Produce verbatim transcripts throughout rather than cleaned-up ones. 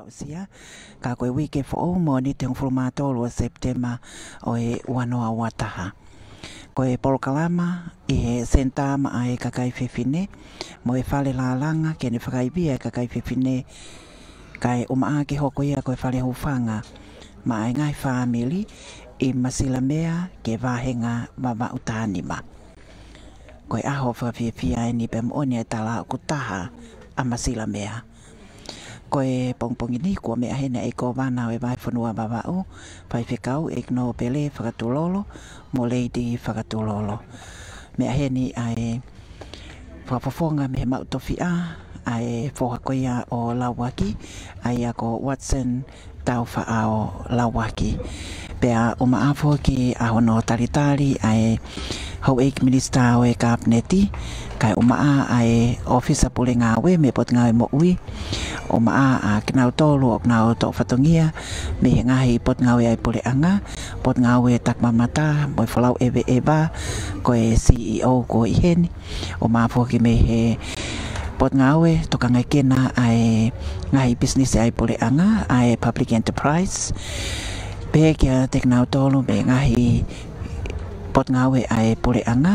Aʻusia, ka ko e uike foʻou, Mōnite hongofulu mā tolu ʻo Sepitema ʻo e ua noa ua taha. Ko e polokalama ʻi he senitā maʻa e kakai fefine mo e fale lālanga ke ne fakaivia e kakai fefine, kae ʻumaʻā ke hoko ia ko e fale hūfanga maʻa e ngaahi fāmili ʻi Masilamea ki he vāhenga Vavaʻu taha nima. Ko e ʻaho fakafiefia eni pea moʻoni e tala ʻoku taha ʻa Masilamea. Ko e pongipongi ni kuo meʻa heni ʻa e Kōvana ʻo e Vahefonua Vavaʻu, Faifekau ʻEiki Nōpele Fakatulolo mo Lady Fakatulolo. Meʻa heni ʻa e fakafofonga mei he maʻu tofiʻa ʻa e foha ko ia ʻo Lauaki, ʻa ia ko Watson Taufaʻao Lauaki. Pea ʻumaʻā foki ʻa hono talitali ʻa e Houʻeiki Minisitā ʻo e Kapineti, kae ʻumaʻā ʻa e ʻŌfisa Pule Ngāue mei he Potungāue Moʻui, ʻumaʻā ʻa kinautolu ʻoku nau toʻo fatongia mei he ngaahi potungāue ʻa e puleʻanga, Potungāue Takimamata mo e Folau ʻEveʻeva, ko e C E O kuo ʻi heni, ʻumaʻā foki mei he Potungāue Tokangaekina ʻa e ngaahi pisinisi ʻa e puleʻanga, ʻa e public enterprise, pehē kiate kinautolu mei he ngaahi potungāue ʻa e puleʻanga,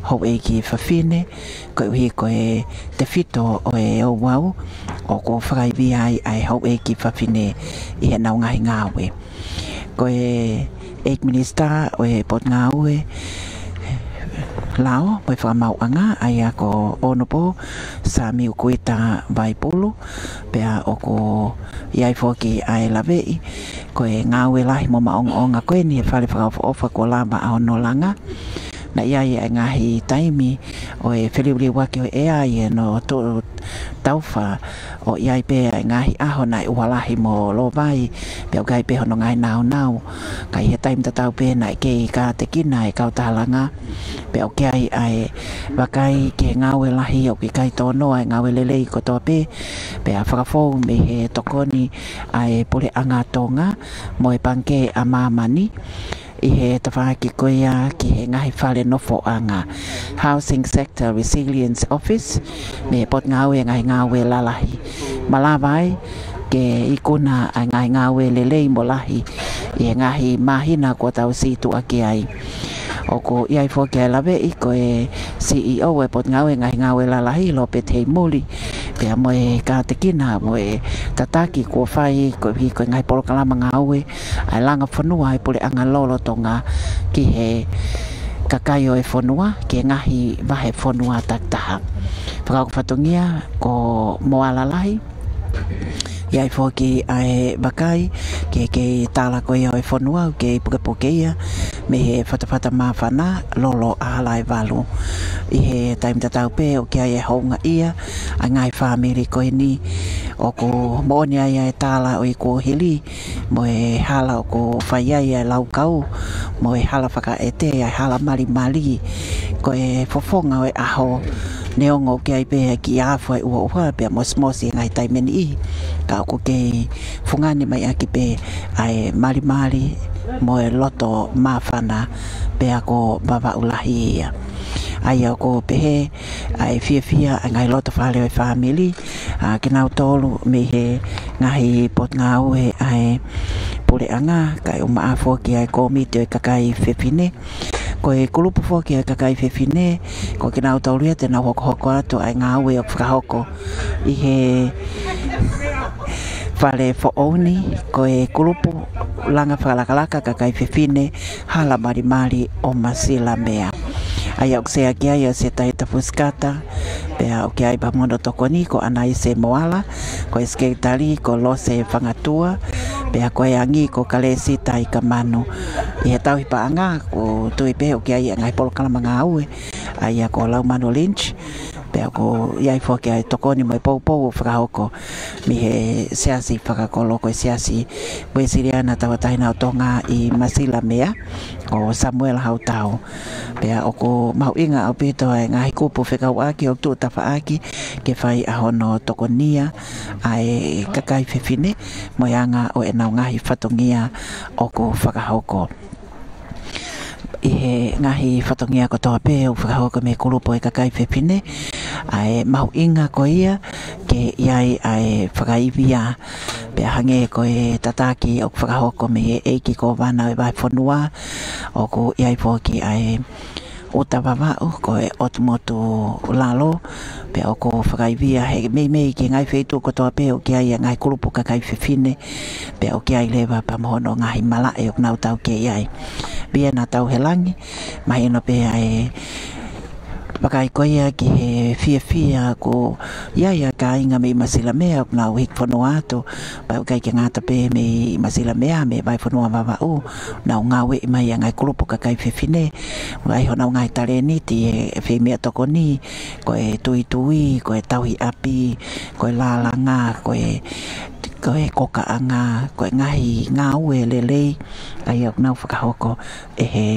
houʻeiki fafine, koeʻuhi ko e tefito ʻo e ouau ʻoku fakaivia ai ʻa e houʻeiki fafine ʻi heʻenau ngaahi ngāue. Ko e ʻEiki Minisitā ʻo e Potungāue Lao mo e Fakamaauʻanga, ʻa ia ko Honourable Samiu Kuita Vaipulu, pea ʻoku ʻi ai foki ʻa e laveʻi ko e ngāue lahi mo maʻongoʻonga ko eni he fale fakaʻofoʻofa kuo lava ʻa hono langa. Naʻe ʻi ai ʻa e ngaahi taimi ʻo e feliuliuaki ʻo e ʻea ʻi hono tuʻu taufa, ʻo ʻi ai pē ʻa e ngaahi ʻaho naʻe ʻuha lahi mo lōvai, pea ʻoku ʻi ai pē hono ngaahi nāunau. Ka ʻi he taimi tatau pē naʻe kei kātekina e kautaha langa, pea ʻoku ʻi ai ʻa e vakai ki he ngāue lahi ʻoku ʻikai tōnoa e ngāue lelei kotoa pē, pea fakafou mei he tokoni ʻa e Puleʻanga Tonga mo e Pangikē ʻa Māmani ʻi he tafaʻaki ko ia ki he ngaahi fale nofoʻanga, Housing Sector Resilience Office, mei he Potungāue Ngaahi Ngāue Lalahi. Malava ai ke ikuna ʻa e ngaahi ngāue lelei mo lahi ʻi he ngaahi māhina kuo tau situʻa ki ai. ʻOku ʻi ai foki ʻa e laveʻi ko e C E O ʻo e Potungāue Ngaahi Ngāue Lalahi, Lopeti Heimuli, pea mo e kātekina mo e tataki kuo fai koeʻuhi ko e ngaahi polokalama ngāue ʻa e langa fonua ʻa e puleʻanga lolotonga ki he kakai ʻo e fonua, ki he ngaahi vahefonua takitaha. Fakahoko fatongia ko Moala Lahi, ʻi ai foki ʻa e vakai ki he kei tala ko ia ʻo e fonua ʻoku kei pukepuke ia mei he fatafata māfana, lolo ʻa Halaevalu. ʻI he taimi tatau pē ʻoku ʻi ai e houngaʻia ʻa e ngaahi fāmili ko eni, ʻoku moʻoni ai ʻa e tala ʻo e kuohili mo e hala ʻoku fai ai ʻa e laukau mo e hala fakaʻete, ʻa e hala malimali. Ko e fofonga ʻo e ʻaho, neongo ʻoku ʻi ai pē ʻa e kiʻi afu ʻa e ʻuhoʻuha pea mosimosi he ngaahi taimi ʻe niʻihi, ka ʻoku kei fungani mai ʻaki pē ʻa e malimali mo e loto māfana, pea ko Vavaʻu lahi ia. ʻA ia ʻoku pehē ʻa e fiefia ʻa e ngaahi loto fale ʻo e fāmili, ʻa kinautolu mei he ngaahi potungāue ʻa e puleʻanga, kae ʻumaʻā foki ʻa e kōmiti ʻo e kakai fefine. Ko e kulupu foki ʻa e kakai fefine, ko kinautolu ia te nau hokohoko atu ʻa e ngāue ʻoku fakahoko ʻi he fale foʻou ni, ko e kulupu langa fakalakalaka kakai fefine, Hala Malimali ʻo Masilamea. ʻA ia ʻoku sea ki ai ʻa Setaita Fusikata, pea ʻoku ʻi ai pē mo hono tokoni ko ʻAnaise Moala, ko e sekelitali ko Lose Fangatua, pea ko e angi ko Kalesita Ikamanu. ʻI he tauhi paʻanga, ʻoku ou tui pē ʻoku ʻi ai ʻa e ngaahi polokalama ngāue, ʻa ia ko Laumanu Lynch, pea ʻoku ʻi ai foki ʻa e tokoni mo e poupou ʻoku fakahoko mei he siasi fakakolo, ko e Siasi Uēsiliana Tauʻatāina ʻo Tonga ʻi Masilamea, ko Samuela Hautau. Pea ʻoku mahuʻinga ʻaupito ʻa e ngaahi kupu fekauʻaki ʻoku tuʻu tafaʻaki ke fai ʻa hono tokonia ʻa e kakai fefine mo e anga ʻo ʻenau ngaahi fatongia ʻoku fakahoko. ʻI he ngaahi fatongia kotoa pē ʻoku fakahoko mei he kulupu ʻo e kakai fefine, ʻa e mahuʻinga ko ia ke ʻi ai ʻa e fakaivia, Pea hangē ko e tataki ʻoku fakahoko mei he ʻEiki Kōvana ʻo e Vahefonua, ʻoku ʻi ai foki ʻa e ʻuta Vavaʻu, ko e ʻotu motu lalo, pea ʻoku fakaivia he meimei ki he ngaahi feituʻu kotoa pē ʻoku ʻi ai ʻa e ngaahi kulupu kakai fefine, pea ʻoku ʻi ai leva pea mo hono ngaahi malaʻe ʻoku nau taukei ai. Pea naʻa tau he langi, mahino pē ʻa e vakai ko ia ki he fiefia ʻoku ʻi ai ʻa e kāinga mei Masilamea ʻoku nau hiki fonua atu, pea ʻoku ʻikai ke ngata pē mei Masilamea, mei Vahefonua Vavaʻu, nau ngāueʻi mai ʻa e ngaahi kulupu kakai fefine, ʻoku ʻi ai honau ngaahi talēniti ʻi he fai meʻatokoni, ko e tuitui, ko e tauhi ʻapi, ko e lālanga, ko e, ko e kokaʻanga, ko e ngaahi ngāue lelei, ʻa ia ʻoku nau fakahoko ʻe he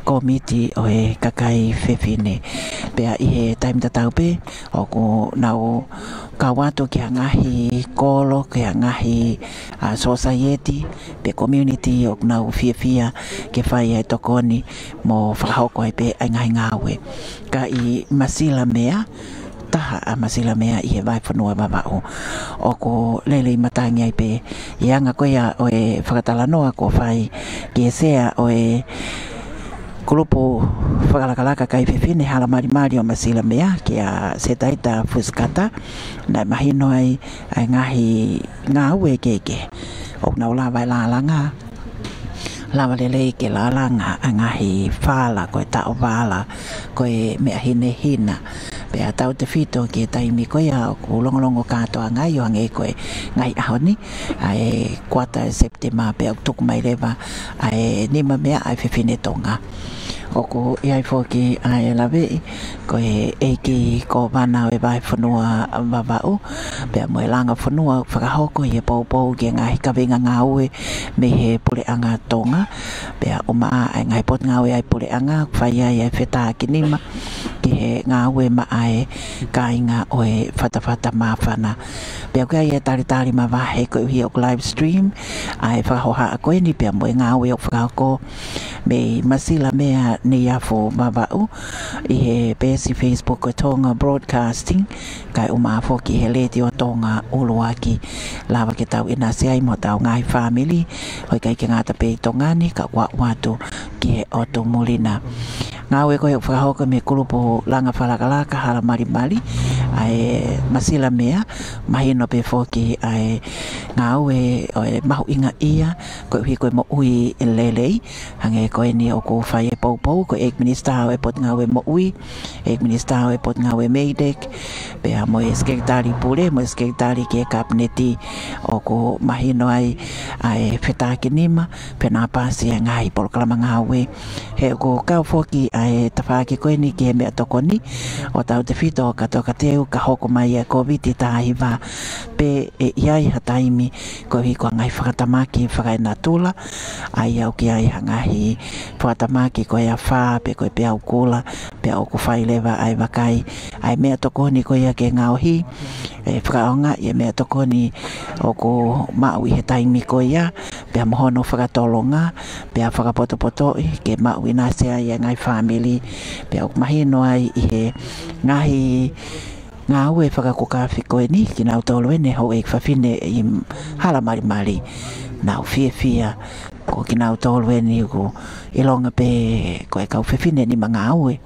kōmiti ʻo e kakai fefine. Pea ʻi he taimi tatau pē, ʻoku nau kau atu ki ha ngaahi kolo, ki ha ngaahi, ʻa, sōsaieti, pe community ʻoku nau fiefia ke fai ʻa e tokoni mo fakahoko ai pē ʻa e ngaahi ngāue. Ka ʻi Masilamea, taha ʻa Masilamea ʻi he Vahefonua Vavaʻu. ʻOku lelei matangi ai pē ʻi he anga ko ia ʻo e fakatalanoa kuo fai ki he sea ʻo e kulupu fakalakalaka kakai fefine hala malimali ʻo Masilamea, kia Setaita Fusikata, naʻe mahino ai ʻa e ngaahi ngāue kehekehe ʻoku nau lava ʻo lālanga, lava lelei ke lālanga ʻa e ngaahi fala, ko e taʻovala, ko e meʻa hinehina. Pea tautefito ki he taimi ko ia ʻoku longolongo kātoanga ai ʻo hangē ko e ngaahi ʻaho ni, ʻa e kuata ʻo Sepitema pea ʻoku tuku mai leva ʻa e nima meʻa ʻa e fefine Tonga. ʻOku ʻi ai foki ʻa e laveʻi, ko e ʻEiki Kōvana ʻo e Vahefonua Vavaʻu, pea mo e langa fonua fakahoko ʻi he poupou ki he ngaahi kaveinga ngāue mei he Puleʻanga Tonga, pea ʻumaʻā ʻa e ngaahi potungāue ʻa e Puleʻanga, fai ai ʻa e fetākinima ki he ngāue maʻa e kāinga ʻo e fatafata māfana. Pea ʻoku ʻi ai e talitali mavahe koeʻuhi ʻoku live stream ʻa e fakahohaʻa ko eni pea mo e ngāue ʻoku fakahoko mei Masilamea, Neiafu Vavaʻu, ʻi he peesi Facebook ʻo e Tonga Broadcasting, kae ʻumaʻā foki he Letiō Tonga ʻUluaki. Lava ke tau ʻinasi ai mo hotau ngaahi fāmili, ʻo ʻikai ke ngata pē ʻi Tonga ni, ka ʻoku aʻu atu ki he ʻotu muli na. Ngāue ko ia ʻoku fakahoko mei he kulupu langa fakalakalaka hala malimali ʻa e Masilamea, mahino pē foki ʻa e ngāue ʻo e mahuʻingaʻia, koeʻuhi ko e moʻui lelei, hangē ko eni ʻoku fai e poupou, ko e ʻEiki Minisitā ʻo e Potungāue Moʻui, ʻEiki Minisitā ʻo e Potungāue MEIDECC, pea mo e Sekelitali Pule, mo e Sekelitali ki he Kapineti, ʻoku mahino ai ʻa e fetākinima, pea naʻa pasi ʻa e ngaahi polokalama ngāue. He ʻoku kau foki ʻa e tafaʻaki ko eni ki he meʻatokoni, ʻo tautefito ka tokateu ka hoko mai ʻa e Kōviti taha hiva, pe ʻe ʻi ai ha taimi koeʻuhi ko e ngaahi fakatamaki fakaenatula, ʻa ia ʻoku ʻi ai ha ngaahi fakatamaki ko e afā pe ko e peau kula, pea ʻoku fai leva ʻa e vakai ʻa e meʻatokoni ko ia ke ngaohi, ʻe fakaʻaongaʻi e meʻatokoni ʻoku maʻu ʻi he taimi ko ia, pea mo hono fakatolonga, pea fakapotopotoʻi ke maʻu ʻinasi ai ʻa e ngaahi fāmili, pea ʻoku mahino ai ʻi he ngaahi ngāue fakakukafi ko eni, kinautolu eni houʻeiki fafine ʻi hala malimali, nau fiefia, ko kinautolu eni ʻoku ʻilonga pē ko e kau fefine nima ngāue,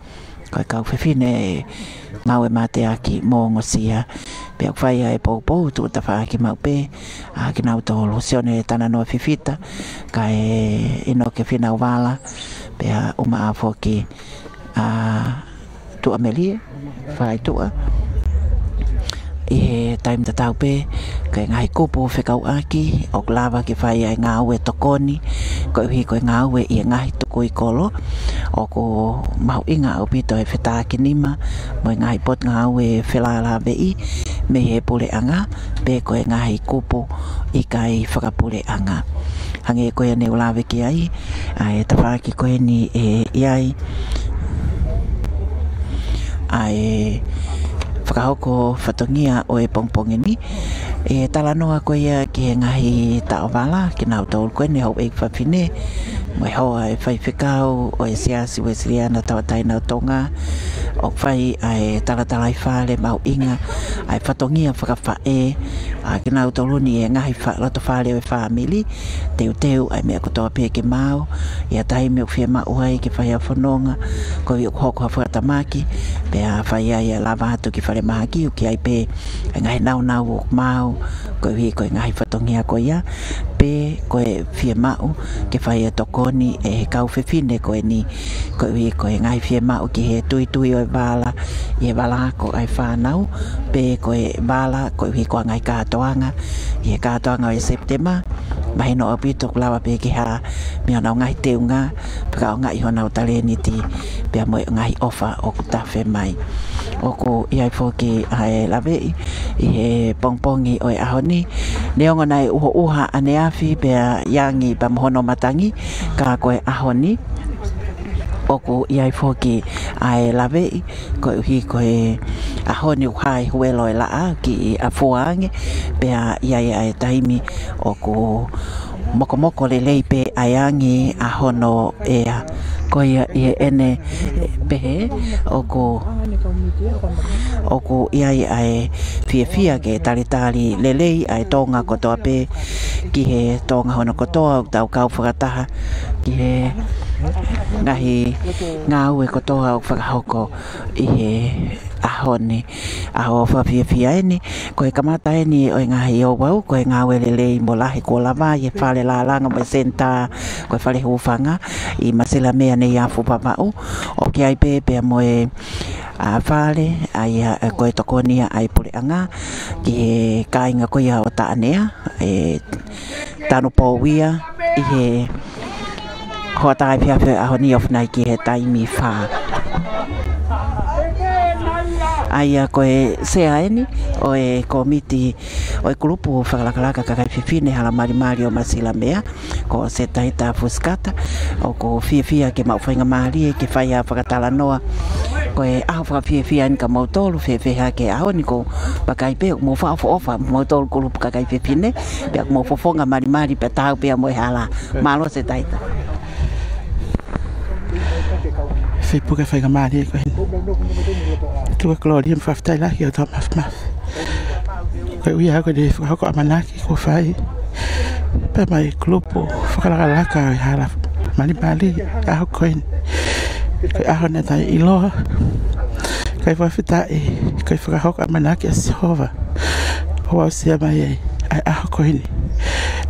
ko e kau fefine ngāue mateaki mo ongosia, pea ʻoku fai ʻa e poupou tuʻu tafaʻaki maʻu pē ʻa kinautolu Sione Tananoa Fifita, kae ʻInoke Finauvala, pea ʻumaʻā foki ʻa Tuʻamelie Faituʻa. ʻI he taimi tatau pē, ko e ngaahi kupu fekauʻaki ʻoku lava ke fai ʻa e ngāue tokoni, koeʻuhi ko e ngāue ʻi he ngaahi tukui kolo, ʻoku mahuʻinga ʻaupito e fetākinima mo e ngaahi potungāue felālāveʻi mei he puleʻanga, pe ko e ngaahi kupu ʻikai fakapuleʻanga. Hangē ko ia ne u lave ki ai, ʻa e tafaʻaki ko eni ʻe ʻi ai ʻa e fakahoko fatongia ʻo e pongipongi ni, ʻe talanoa ko ia ki he ngaahi taʻovala, kinautolu ko eni houʻeiki fafine, mo e hoa ʻo e faifekau ʻo e Siasi Uēsiliana Tauʻatāina ʻo Tonga, ʻOku fai ʻa e talatalaifale mahuʻinga, ʻa e fatongia fakafaʻē, ʻa kinautolu ni ʻi he ngaahi fa-, loto fale ʻo e fāmili, teuteu ʻa e meʻa kotoa pē ke maau, ʻi ha taimi ʻoku fiemaʻu ai ke fai ha fononga, koeʻuhi ʻoku hoko ha fakatamaki, pea fai ai ʻa e lava atu ki falemahaki, ʻoku ʻi ai pē ʻa e ngaahi naunau ʻoku maau, koeʻuhi ko e ngaahi fatongia ko ia, pe ko e fiemaʻu ke fai e tokoni ʻe he kau fefine ko eni, koeʻuhi ko e ngaahi fiemaʻu ki he tuitui ʻo e vala, ʻi he vala ako ʻa e fānau, pe ko e vala koeʻuhi ko e ngaahi kātoanga, ʻi he kātoanga ʻo e Sepitema, mahino ʻaupito ʻoku lava pē ke hā mei honau ngaahi teunga, fakaʻaongaʻi honau talēniti, pea mo e ngaahi ʻofa ʻoku tafe mai. ʻOku ʻi ai foki ʻa e laveʻi ʻi he pongipongi ʻo e ʻaho ni. Neongo naʻe ʻuhoʻuha ʻaneafi pea ʻi ai ange pea mo hono matangi, ka ko e ʻaho ni ʻoku ʻi ai foki ʻa e laveʻi, koeʻuhi ko e ʻaho ni ʻoku hā e huelo ʻo e laʻā ki ʻafua ange, pea ʻi ai ʻa e taimi ʻoku mokomoko lelei pē ʻa e angi ʻa hono ʻea. Ko ia ʻi heʻene pehē, ʻoku, ʻoku ʻi ai ʻa e fiefia ke talitali lelei ʻa e Tonga kotoa pē, ki he Tonga hono kotoa ʻoku tau kau fakataha ki he ngaahi ngāue kotoa ʻoku fakahoko ʻi he ʻaho ni. ʻAho fakafiefia eni, ko e kamata eni ʻo e ngaahi ouau, ko e ngāue lelei mo lahi kuo lava ʻi he fale lālanga mo e senitā, ko e fale hūfanga ʻi Masilamea nei ʻi ʻAhofaʻu. ʻOku ʻi ai pē pea mo e, ʻa, fale, ʻa ia, ʻa, ko e tokoni ia ʻa e puleʻanga ki he kāinga ko ia ʻo Taʻanea, ʻe Tanupou ia ʻi he hoʻatā efiafi ʻo e ʻaho ni ʻo fai ki he taimi fā. ʻA ia ko e sea eni ʻo e kōmiti ʻo e kulupu fakalakalaka kakai fefine hala malimali ʻo Masilamea, ko Setaita Fusikata, ʻoku fiefia ke maʻu faingamālie ke fai ha fakatalanoa. Ko e ʻaho fakafiefia eni kia moutolu, fēfē hake ʻaho ni? ʻOku ou vakai pē ʻoku mou fakaʻofoʻofa moutolu kulupu kakai fefine, pea ʻoku mou fofonga malimali pea taau pea mo e hala. Mālō Setaita. Fai pē ha faingamālie ko eni. Tuku e kolōlia mo e fakafetaʻi lahi ki he ʻOtua Māfimafi. Koeʻuhi ko ʻene fakahoko ʻamanaki kuo fai pea mo e kulupu fakalakalaka ʻo e hala malimali ʻaho ko eni. Ko e ʻaho naʻe taʻeʻiloa, kae fakafetaʻi, ko e fakahoko ʻamanaki ʻa Sihova ʻo aʻusia mai ai ʻa e ʻaho ko eni.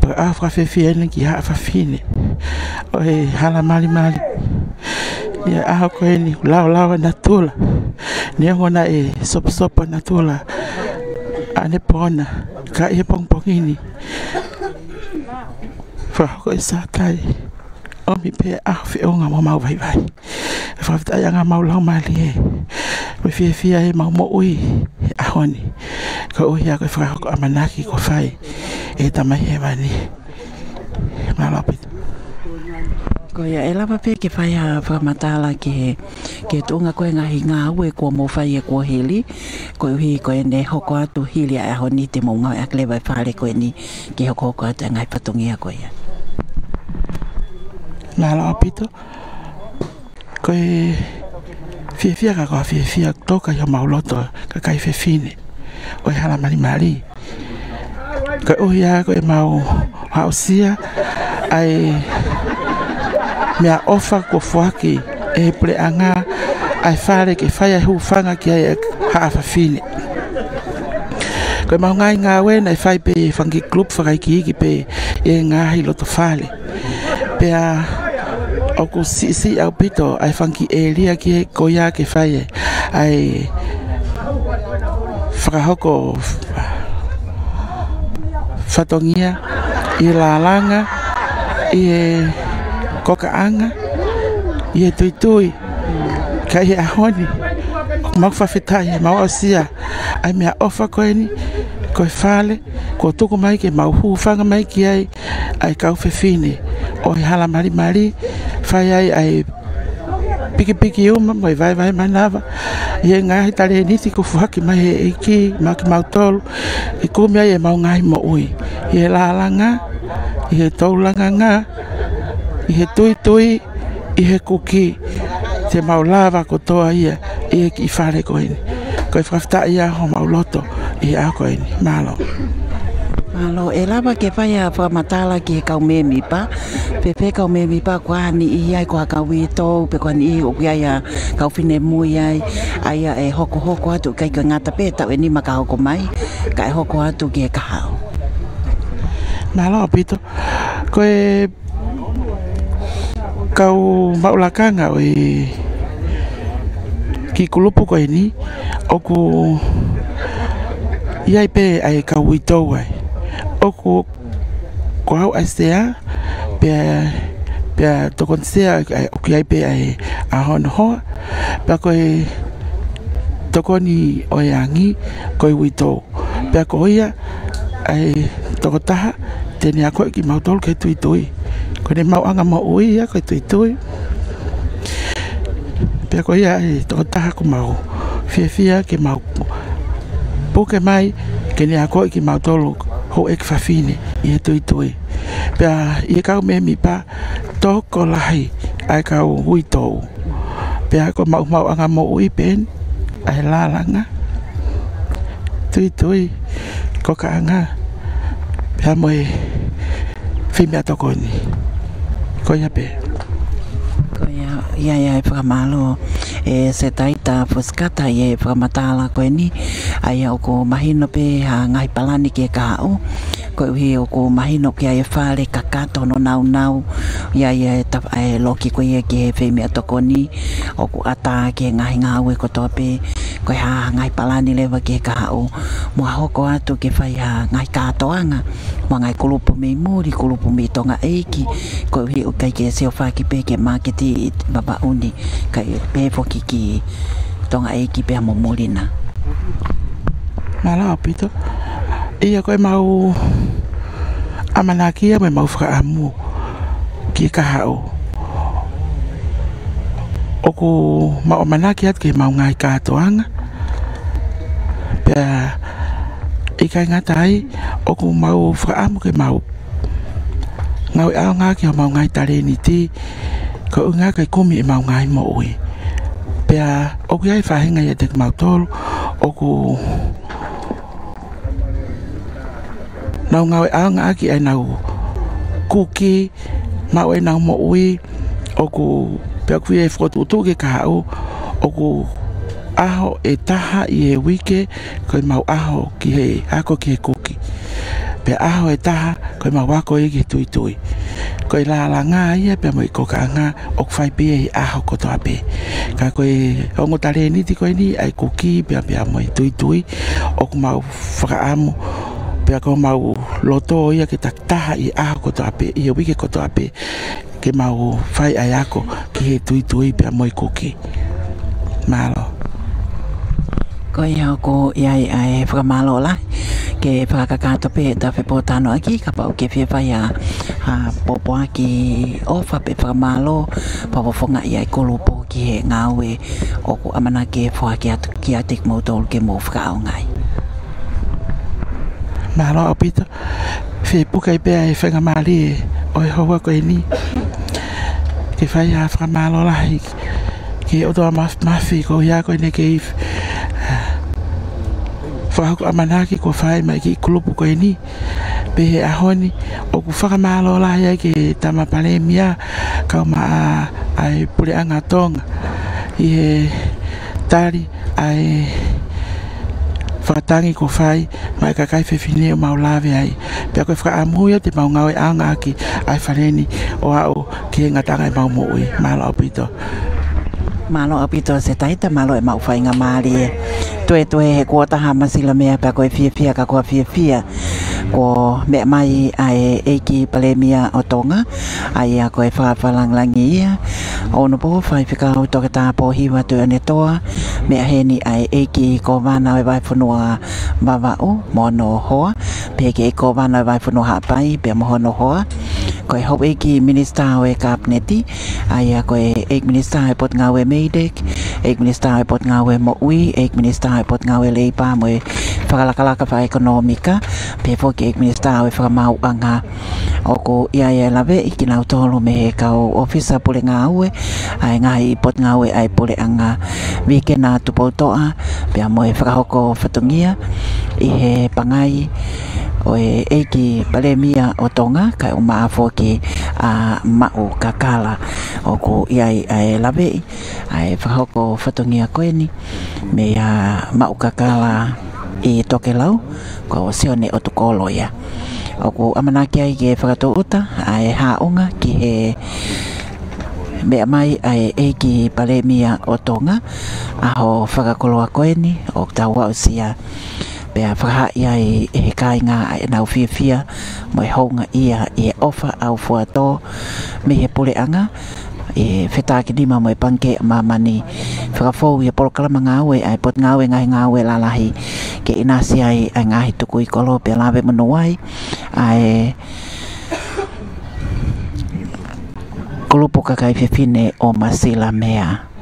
Pea ko e ʻaho fakafiefia eni ki he haʻa fafine ʻo e hala malimali. ʻI he ʻaho ko eni, laolao ʻa natula. Neongo naʻe soposopo ʻa natula ʻanepō na, ka ʻi he pongipongi ni, fakahoko ʻe Sātai ʻomi pē ʻaho feʻunga mo mau vaivai. Fakafetaʻi ange homau laumālie, mo e fiefia ʻemau moʻui he ʻaho ni, koeʻuhi ko e fakahoko ʻamanaki kuo fai ʻe he Tamai Hēvani. Mālō ʻaupito. Ko ia, ʻe lava pē ke fai ha fakamatala ki he, ki he tuʻunga ko e ngaahi ngāue kuo mou fai he kuohili, koeʻuhi ko ʻene hoko atu hili ʻa e ʻaho ni, te mou ngāueʻaki leva e fale ko eni ke hokohoko atu e ngaahi fatongia ko ia. Mālō ʻaupito. Ko e fiefia ka ko e fiefia toka ʻi homau loto kakai fefine ʻo e hala malimali. Koeʻuhi ko ʻemau aʻusia ʻa e meʻaʻofa kuo foaki ʻe he puleʻanga ʻa e fale ke fai ʻa e hūfanga ki ai ʻa e haʻa fafine. Ko ʻemau ngaahi ngāue naʻe fai pē ʻe he fanga kiʻi kulupu fakaikiiki pē ʻi he ngaahi loto fale. Pea ʻoku siʻisiʻi ʻaupito ʻa e fanga kiʻi ʻēlia ki he ko ia ke fai ʻa e fakahoko fatongia ʻi he lālanga, ʻi he kokaʻanga, ʻi he tuitui. Ka ʻi he ʻaho ni, ʻoku mau fakafetaʻi, mau aʻusia ʻa e meʻaʻofa ko eni, ko e fale kuo tuku mai ke mau hūfanga mai ki ai ʻa e kau fefine ʻo e hala malimali, fai ai ʻa e pikipiki uma mo e vaevae manava ʻi he ngaahi talēniti kuo foaki mai ʻe he ʻEiki maʻa kimautolu, ke kumi ai ʻemau ngaahi moʻui ʻi he lālanga, ʻi he toulanganga, ʻi he tuitui, ʻi he kuki. Te mau lava kotoa ia ʻi he kiʻi fale ko eni. Ko e fakafetaʻi ia homau loto ʻi he ʻaho ko eni. Mālō. Mālō. ʻE lava ke fai ha fakamatala ki he kau mēmipa, pe ko e kau mēmipa ko eni ʻi ai ko ha kau uitou, pe ko eni ʻoku ʻi ai ha kau finemui ai, ʻa ia ʻe hokohoko atu, ʻikai ke ngata pē he taʻu ʻe nima ka hoko mai, kae hoko atu ki he kahaʻu. Mālō ʻaupito. Ko e kau maʻu lakanga ʻo e kiʻi kulupu ko eni, ʻoku ʻi ai pē ʻa e kau uitou ai. ʻOku ko au ʻa e sea, pea, pea tokoni sea, ʻa e, ʻoku ʻi ai pē ʻa e ʻaho hono hoa, pea ko e tokoni ʻo e angi, ko e uitou. Pea ko ia ʻa e tokotaha te ne akoʻi kimautolu ke tuitui. Ko ʻene maʻuʻanga moʻui ia ko e tuitui. Pea ko ia ʻa e tokotaha ʻoku mau fiefia ke mau puke mai ke ne akoʻi kimautolu houʻeiki fafine ʻi he tuitui. Pea ʻi he kau mēmipa tokolahi ʻa e kau uitou. Pea ko e maʻu maʻuʻanga moʻui pē eni, ʻa e lālanga, tuitui, kokaʻanga, pea mo e feimeʻatokoni. Ko ia pē. Ko ia, ia, ia ʻe fakamālō ʻe Setaita Fusikata ʻi he fakamatala ko eni, ʻa ia ʻoku mahino pē ha ngaahi palani ki he kahaʻu. Koeʻuhi ʻoku mahino ʻoku ʻi ai e fale kakato hono naunau, ʻi ai e ta-, e loki ko ia ki he feimeʻatokoni, ʻoku ʻatā ki he ngaahi ngāue kotoa pē, ko e hā ha ngaahi palani leva ki he kahaʻu, mo ha hoko atu ke fai ha ngaahi kātoanga, mo e ngaahi kulupu mei muli, kulupu mei Tonga ʻEiki, koeʻuhi ʻoku ʻikai ke siofaki pē ki he māketi ʻi Vavaʻu ni, kae pehē foki ki Tonga ʻEiki pea mo muli na. Mālō ʻaupito. Ia ko e mau ʻamanaki ia mo e mau fakaʻamu ki he kahaʻu. ʻOku mau ʻamanaki atu ki he mau ngaahi kātoanga. Pea ʻikai ngata ai, ʻoku mau fakaʻamu ke mau ngāueʻaonga ki homau ngaahi talēniti, ko e ʻuhinga ke kumi ʻemau ngaahi moʻui. Pea ʻoku ʻi ai e faʻahinga ʻiate kimautolu ʻoku nau ngāueʻaonga ʻaki ʻenau kuki, maʻu ʻenau moʻui, ʻoku pea ʻoku ʻi ai e fokotuʻutuʻu ki he kahaʻu, ʻoku ʻaho ʻe taha ʻi he uike, ko e mau ʻaho ki he ako ki he kuki. Pea ʻaho ʻe taha, ko e mau ako ia ki he tuitui. Ko e lālanga ia pea mo e kokaʻanga, ʻoku fai pē ia ʻi he ʻaho kotoa pē. Ka ko e ongo talēniti ko eni, ʻa e kuki pea, pea mo e tuitui, ʻoku mau fakaʻamu, pea ko homau loto ia ke takitaha ʻi he ʻaho kotoa pē, ʻi he uike kotoa pē, ke mau fai ʻa e ako ki he tuitui pea mo e kuki. Mālō. Ko ia ʻoku ʻi ai ʻa e fakamālō lahi, ke fakakakato pē ʻeta fepōtalanoaʻaki, kapau ʻoku ke fie fai ha, ha pōpoaki ʻofa pe fakamālō, fakafofongaʻi ʻa e kulupu ki he ngāue ʻoku ʻamanaki ke foaki atu kiate kimoutolu ke mou fakaʻaongaʻi. Mālō ʻaupito. Fie puke ai pē ʻa e faingamālie ʻo e houa ko eni ke fai ha fakamālō lahi ki he ʻOtua Maf-, Mafi, ko ia ko eni ke i f-, fakahoko ʻamanaki kuo fai mai ki he kulupu ko eni. Pea he ʻaho ni, ʻoku fakamālō lahi ai ki he Tama Palēmia, kae ʻumaʻā ʻa e Puleʻanga Tonga, ʻi he tali ʻa e fakatangi kuo fai maʻa e kakai fefine ʻoku mau lave ai. Pea ko e fakaʻamu ia te mau ngāueʻaonga ʻaki ʻa e fale ni ʻo aʻu ki he ngataʻanga ʻemau moʻui. Mālō ʻaupito. Mālō ʻaupito Setaita, mālō e maʻu faingamālie. Tuētuē he kuo taha Masilamea pea ko e fiefia ka ko e fiefia. Kuo meʻa mai ʻa e ʻEiki Palēmia ʻo Tonga, ʻa ia ko e fakafakalāngilangi ia ʻo hono pō Faifekau Toketā Pōhiva Tuʻiʻonetoa, meʻa heni ʻa e ʻEiki Kōvana ʻo e Vahefonua Vavaʻu mo hono hoa, pehē ki he ʻEiki Kōvana ʻo e Vahefonua Haʻapai pea mo hono hoa, ko e Houʻeiki Minisitā ʻo e Kapineti, ʻa ia ko e ʻEiki Minisitā ʻo e Potungāue MEIDECC, ʻEiki Minisitā ʻo e Potungāue Moʻui, ʻEiki Minisitā ʻo e Potungāue Leipa mo e Fakalakalaka Fakaʻekonōmika, pehē foki ʻEiki Minisitā ʻo e Fakamaauʻanga ʻOku ʻi ai e laveʻi kinautolu mei he kau ʻōfisa pule ngāue ʻa e ngaahi potungāue ʻa e puleʻanga, Vikena Tupoutoʻa, pea mo e fakahoko fatongia ʻi he pangai ʻo e ʻEiki Palēmia ʻo Tonga, kae ʻumaʻā foki ʻa Maʻu Kakala. ʻOku ʻi ai ʻa e laveʻi ʻa e fakahoko fatongia ko eni meia Maʻu Kakala ʻi Tokelau, ko Sione ʻOtukolo ia. ʻOku ʻamanaki ai ke fakatūʻuta ʻa e haʻunga ki he meʻa mai ʻa e ʻEiki Palēmia ʻo Tonga ʻaho fakakoloa ko eni ʻoku tau aʻusia, pea fakahā ai ʻe he kāinga ʻa ʻenau fiefia mo e houngaʻia ʻi he ʻofa ʻaufuatō mei he puleʻanga, ʻi he fetakinima mo e Pangikē ʻa Māmani, fakafou ʻi he polokalama ngāue ʻa e Potungāue Ngaahi Ngāue Lalahi, ke ʻinasi ai ʻa e ngaahi tukui kolo pea lave monū ai ʻa e kulupu kakai fefine ʻo Masilamea.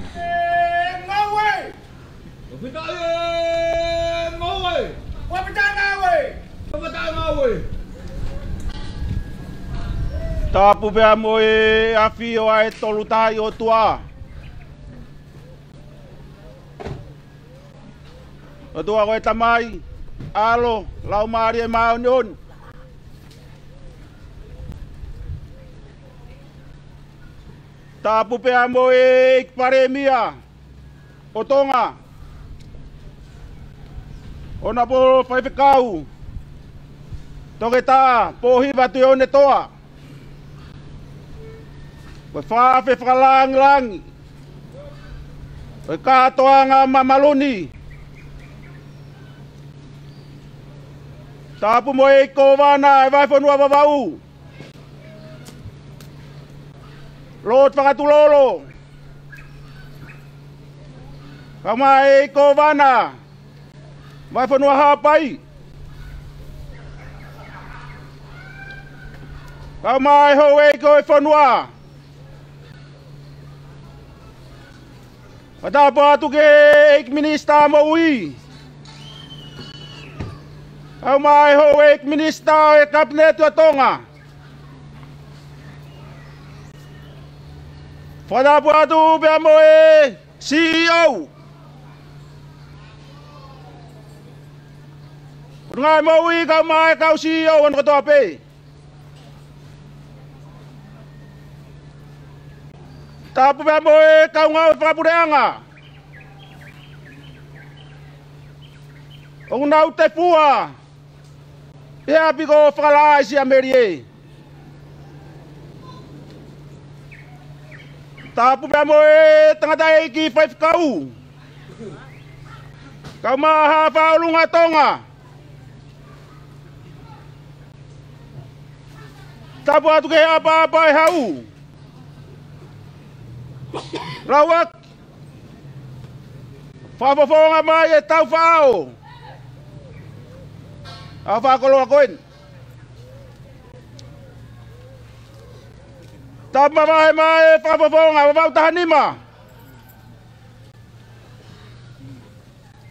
Tapu pea mo e ʻafio ʻa e Tolu Tahaʻi ʻOtua. ʻOtua ko e Tamai, ʻAlo, Laumālie Māʻoniʻoni. Tapu pea mo e ʻEiki Palēmia ʻo Tonga, ʻOnapolo Faifekau Toketā Pōhiva Tuʻiʻonetoa, ko e fakafe fakalāngilangi ʻo e kātoanga mamalu ni. Tapu mo e ʻEiki Kōvana ʻa e Vahefonua Vavaʻu, Lord Fakatulolo, kae ʻumaʻā e ʻEiki Kōvana Vahefonua Haʻapai, kae ʻumaʻā e houʻeiki ʻo e fonua. Fakatapu atu ki he ʻEiki Minisitā Moʻui, kae ʻumaʻā e houʻeiki minisitā ʻo e Kapineti ʻo Tonga. Fakatapu atu pea mo e C E O, Potungāue Moʻui, kae ʻumaʻā e kau C E O hono kotoa pē. Tapu pea mo e kau ngāue fakapuleʻanga ʻoku nau tefua ʻi he ʻapi ko Fakalaʻā ʻi Siamelie. Tapu pea mo e tangataʻeiki faifekau, kae ʻumaʻā Haʻa Fakaʻolunga ʻo Tonga. Tapu atu ki he ʻapaʻapa ʻo e Hau, Lauaki, fakafofonga mai e tau faʻao ʻa e fakakoloa ko eni. Tapu mavahe mai e fakafofonga Vavaʻu Tahanima,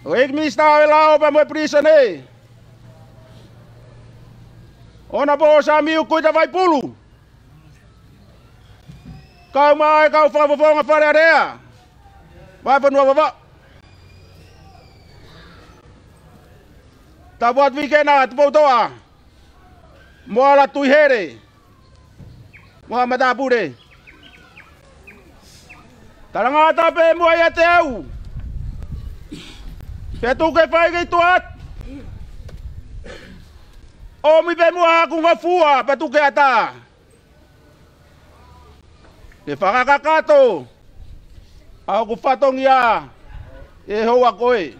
ʻo e ʻEiki Minisitā ʻo e Lao pea mo e Pilīsone, ʻOnapolo Samiu Kuita Vaipulu, kae ʻumaʻā e kau fakafofonga Fale Alea, Vahefonua Vavaʻu. Tapu atu Vikena Tupoutoʻa, Moala Tuʻihele, mo haʻa matāpule. Talangata pē muʻa ʻiate au, pea tuku ke fai ke tuat. ʻOmi pē muʻa haku ngofua pea tuku ke ʻatā, ke fakakakato ʻa hoku fatongia ʻi he houa ko ē.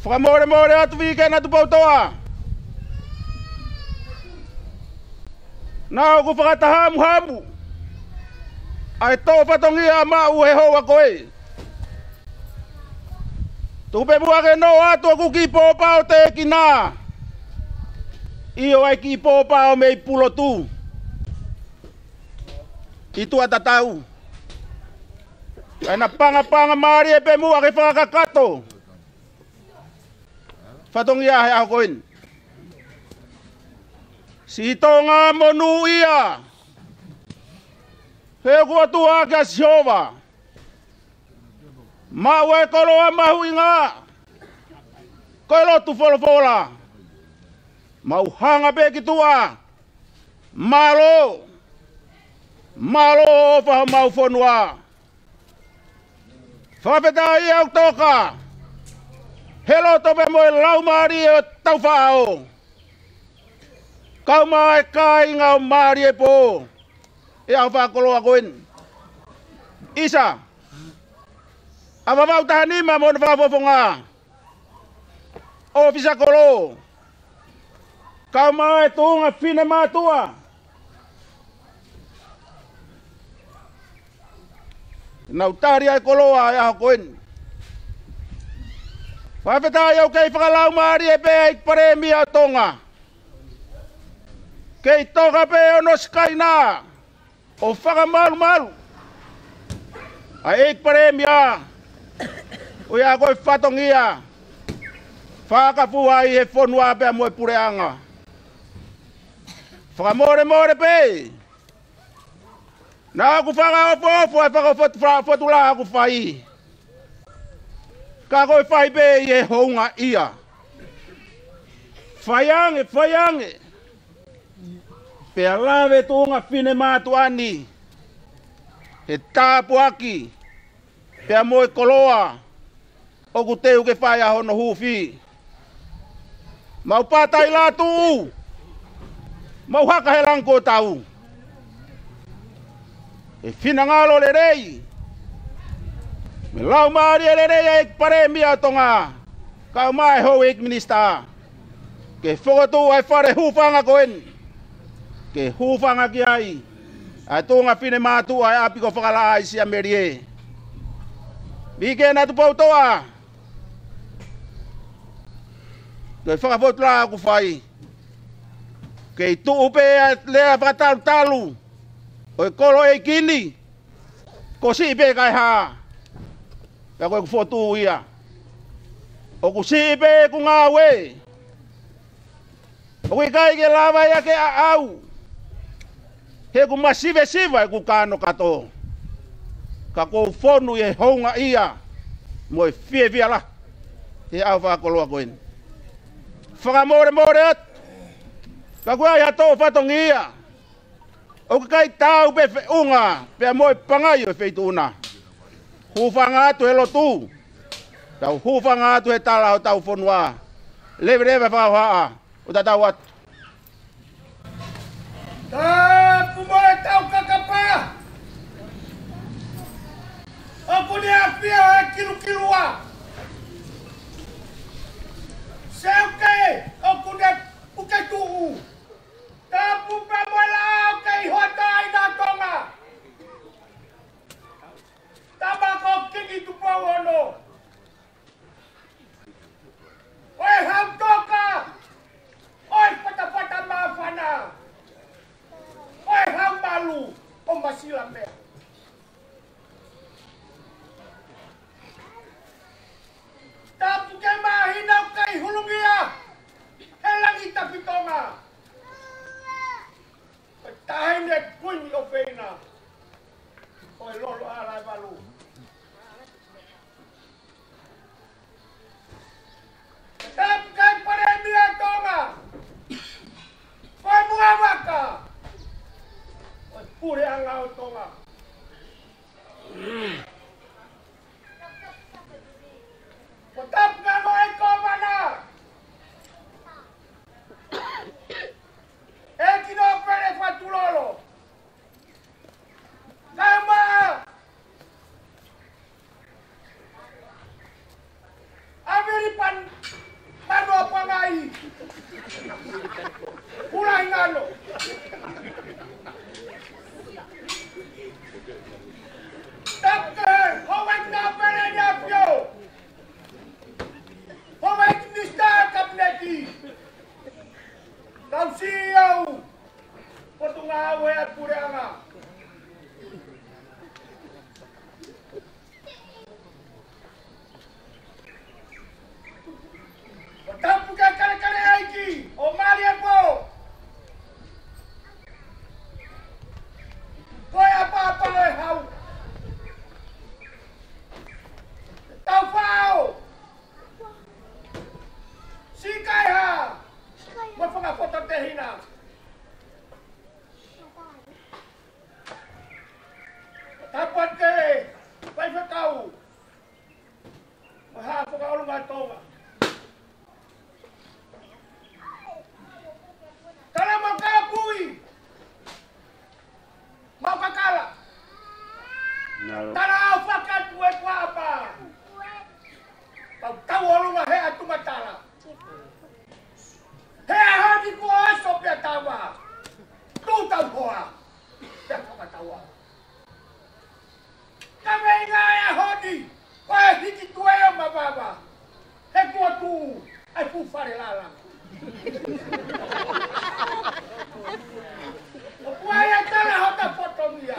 Fakamolemole atu Vikena Tupoutoʻa, naʻa ʻoku fakatahamuhamu ʻa e tō fatongia maʻu he houa ko ē. Tuku pē muʻa ke nō atu hoku kiʻi pōpao tēkina, ʻio, ʻa e kiʻi pōpao mei Pulotu ʻi tuʻa tatau. Kae napangapanga mālie pē muʻa ke fakakakato fatongia he ʻaho ko eni. Siʻi Tonga monūʻia, he ʻoku ʻOtua kia Sihova. Maʻu e koloa mahuʻinga, ko e lotu folofola. Mau hanga pē ki tuʻa. Mālō. Mālō ʻofa homau fonua. Fakafetaʻi ʻoku toka he loto pē mo e laumālie ʻo e tau faʻao. Kau mai e kāinga ʻo Maliepō he ʻaho fakakoloa ko eni. ʻIsa, ʻa Vavautahanima mo hono fakafofonga, ʻofisa kolo, kau mai e tuʻunga finemātuʻa. Nau tali ʻa e koloa he ʻaho ko eni. Fakafetaʻi ʻoku kei fakalaumālie pē ʻEiki Palēmia ʻo Tonga. Kei toka pē hono sikaina ʻo fakamalumalu ʻa e ʻEiki Palēmia, ʻo ia ko e fatongia fakafua ai he fonua pea mo e puleʻanga. Fakamolemole pē, naʻa ku fakaʻofoʻofa e fakafotu-, fa-, fotulā ʻoku fai. Ka ko e fai pē ʻi he houngaʻia. Fai ange, fai ange. Pea lave tuʻunga finemātuʻa ni he tāpuaki pea mo e koloa ʻoku teu ke fai ʻa hono huufi. Mau pātai lātuʻu, mau haka he langi ko tau. ʻE finangalo lelei, mo e laumālie lelei ʻa e ʻEiki Palēmia ʻo Tonga, kau mai e houʻeiki minisitā, ke fokotuʻu ʻa e fale hūfanga ko eni, ke hūfanga ki ai ʻa e tuʻunga finemātuʻa ʻa e ʻapi ko Fakalaʻā ʻi Siamelie. Mike Natupoutoa, ko e fakafotulā ʻoku fai, kei tuʻu pē ʻa e lea fakatalutalu ʻo e kolo ʻeiki ni, ko siʻi pē kae hā. Pea ko ʻeku fotu ia. ʻOku siʻi pē ʻeku ngāue. ʻOku ʻikai ke lava ia ke aʻau, he ʻoku masivesiva ʻeku kano kato. Ka ʻoku ou fonu ʻi he houngaʻia mo e fiefia lahi he ʻaho fakakoloa ko eni. Fakamolemole atu, ka ʻoku ʻi ai ha toʻo fatongia ʻoku ʻikai taau pē feʻunga pea mo e pangai ʻo e feituʻu na. Hūfanga atu he lotu. Tau hūfanga atu he tala ʻo hotau fonua. Leveleva fakahohaʻa ʻo tatau atu. Tapu mo e tau kakapa. ʻOku ne ʻafio he kilukilua. Seuke, ʻoku ne puke tuʻu. Tapu pea mo e lao kei hoto ai na Tonga. Tama ko Kingi Tupou Ono. Ko e hau toka, ko e patapata māfana, ko e hau malu ʻo Masilamea. Tapu ke māhina ʻoku kei hulungia he langi tafitonga. Ko e taʻahine Kuini ʻofeina ʻo e Lolo ʻa Laivalu. Tapu ki he Palēmia ʻo Tonga, ko e muʻa vaka ʻo e puleʻanga ʻo Tonga. Ko tapu pē mo e Kōvana, ʻEiki Nōpele Fatulolo, kae ʻumaʻā ʻa Vili Pan-, Panoa Pangai. Pula Hingano. Tapu ki he Houʻeiki Nōpele ʻi ʻAfio, Houʻeiki Minisitā Kapineti, kau C E O, Potungāue ʻa e Puleʻanga. Ko tapu Ka poto tehina. Tapu atu ki he faifekau mo e Haʻa Fakaʻolunga Tonga. Tala mau kakala kui. Mau kakala. Nalo. Tala au fakatu e kuapa. Tau tau ʻolunga he atu matala. He ʻaho ni kuo ʻosi pea tava. Tū tau hoa. Pea fakataua. Ka mei ngā e ʻaho ni, ko e hiki tuʻu ʻo mavava. He kuo tuʻu ai fuʻu fale lala. ʻOku ʻi ai e tala hota potongia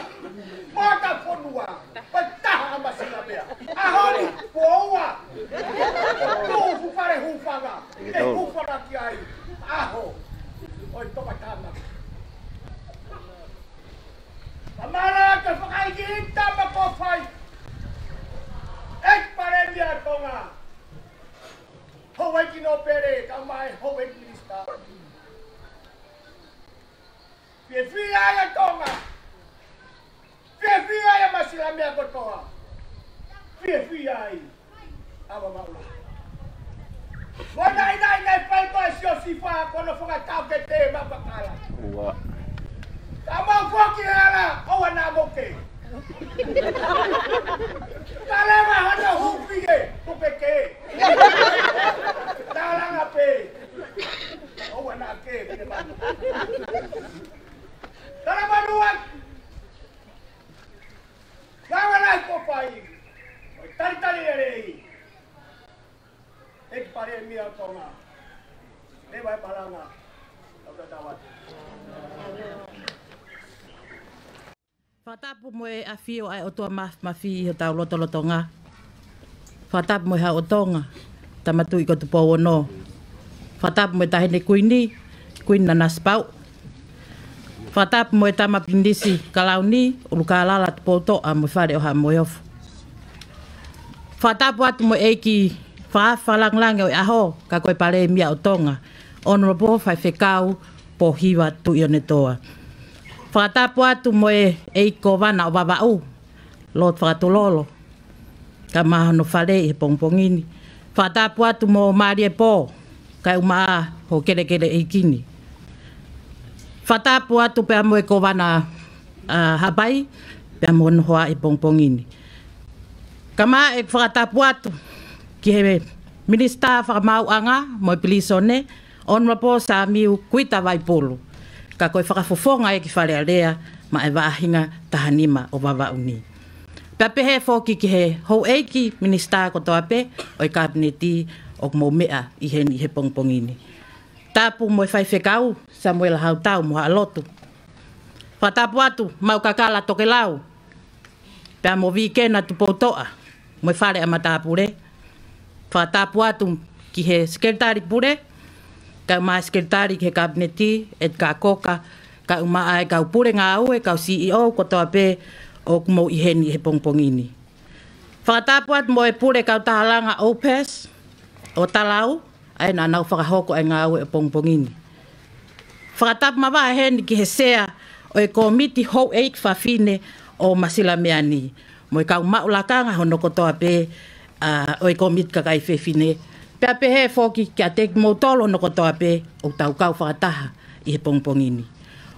mo hota fonua, ko e taha ʻa Masilamea. ʻAho ni, kuo ua. Tuʻu fuʻu fale hūfanga. Ke hūfanga ki ai. ʻAho ʻo e tokatāmaki. Ka mālō atu e fakaʻikita mo e kōfai. ʻEiki Palēmia ʻo Tonga. Houʻeiki Nōpele, kae ʻumaʻā e Houʻeiki Minisitā. Fiefia ai ʻa Tonga. Fiefia ai ʻa Masilamea kotoa. Fiefia ai ʻa Vavaʻu. Ua naʻinaʻi naʻe fai ko e Siosifa ko hono fanga taʻokete mo e kakala. Ua. Ka mau foki he ala, ʻoua naʻa mou kē. Ka leva hono hūfia, tuku ke kē. Tālanga pē. ʻOua naʻa kē, pine manu. Tala manu atu. Ngāue lahi kuo fai. Ko e talitali lelei. ʻEiki Palēmia ʻo Tonga. Leva e malanga. Tau tatau atu. Fakatapu mo e ʻafio ʻa e ʻOtua Māfimafi ʻi hotau lotolotonga. Fakatapu mo e Hau ʻo Tonga, Tama Tuʻi ko Tupou Ono. Fakatapu mo e Taʻahine Kuini, Kuini Nanasipauʻu. Fakatapu mo e Tama Pilinisi Kalauni, ʻUlukālala Tupoutoʻa mo e Fale ʻo Haʻa Moheofo. Fakatapu atu mo e ʻEiki Fakaafe Fakalāngilangi ʻo e ʻAho, ka ko e Palēmia ʻo Tonga, Honourable Faifekau Pōhiva Tuʻionetoa. Fakatapu atu mo e ʻEiki Kōvana ʻo Vavaʻu, Lord Fakatulolo, kae ʻumaʻā hono fale ʻi he pongipongi ni. Fakatapu atu mo Mālie Pō, kae ʻumaʻā hoʻo kelekele ʻeiki ni. Fakatapu atu pea mo e Kōvana, ʻa, Haʻapai, pea mo hono hoa ʻi he pongipongi ni. Kae ʻumaʻā e fakatapu atu ki he Minisitā Fakamaauʻanga mo e Pilīsone, Honourable Samiu Kuita Vaipulu, ka ko e fakafofonga ʻEiki Fale Alea maʻa e vaʻahinga taha nima ʻo Vavaʻu ni. Pea pehē foki ki he houʻeiki minisitā kotoa pē ʻo e Kapineti ʻoku mou meʻa ʻi heni ʻi he pongipongi ni. Tapu mo e Faifekau Samuela Hautau mo haʻa lotu. Fakatapu atu, mau kakala Tokelau, pea mo Vikena Tupoutoʻa, mo e Fale ʻa Matāpule. Fakatapu atu ki he Sekelitali Pule, kae ʻumaʻā e Sekelitali ki he Kapineti, ʻEtikā Koka, kae ʻumaʻā e kau pule ngāue, kau C E O kotoa pē ʻoku mou ʻi heni ʻi he pongipongi ni. Fakatapu atu mo e Pule Kautaha Langa ʻOupes ʻo Talau, ʻa ia naʻa nau fakahoko ʻa e ngāue ʻo e pongipongi ni. Fakatapu makehe heni ki he Sea ʻo e Kōmiti Houʻeiki Fafine ʻo Masilamea ni, mo e kau maʻu lakanga hono kotoa pē, ʻa, ʻo e Kōmiti Kakai Fefine. Pea pehē foki kiate kimoutolu hono kotoa pē ʻoku tau kau fakataha ʻi he pongipongi ni.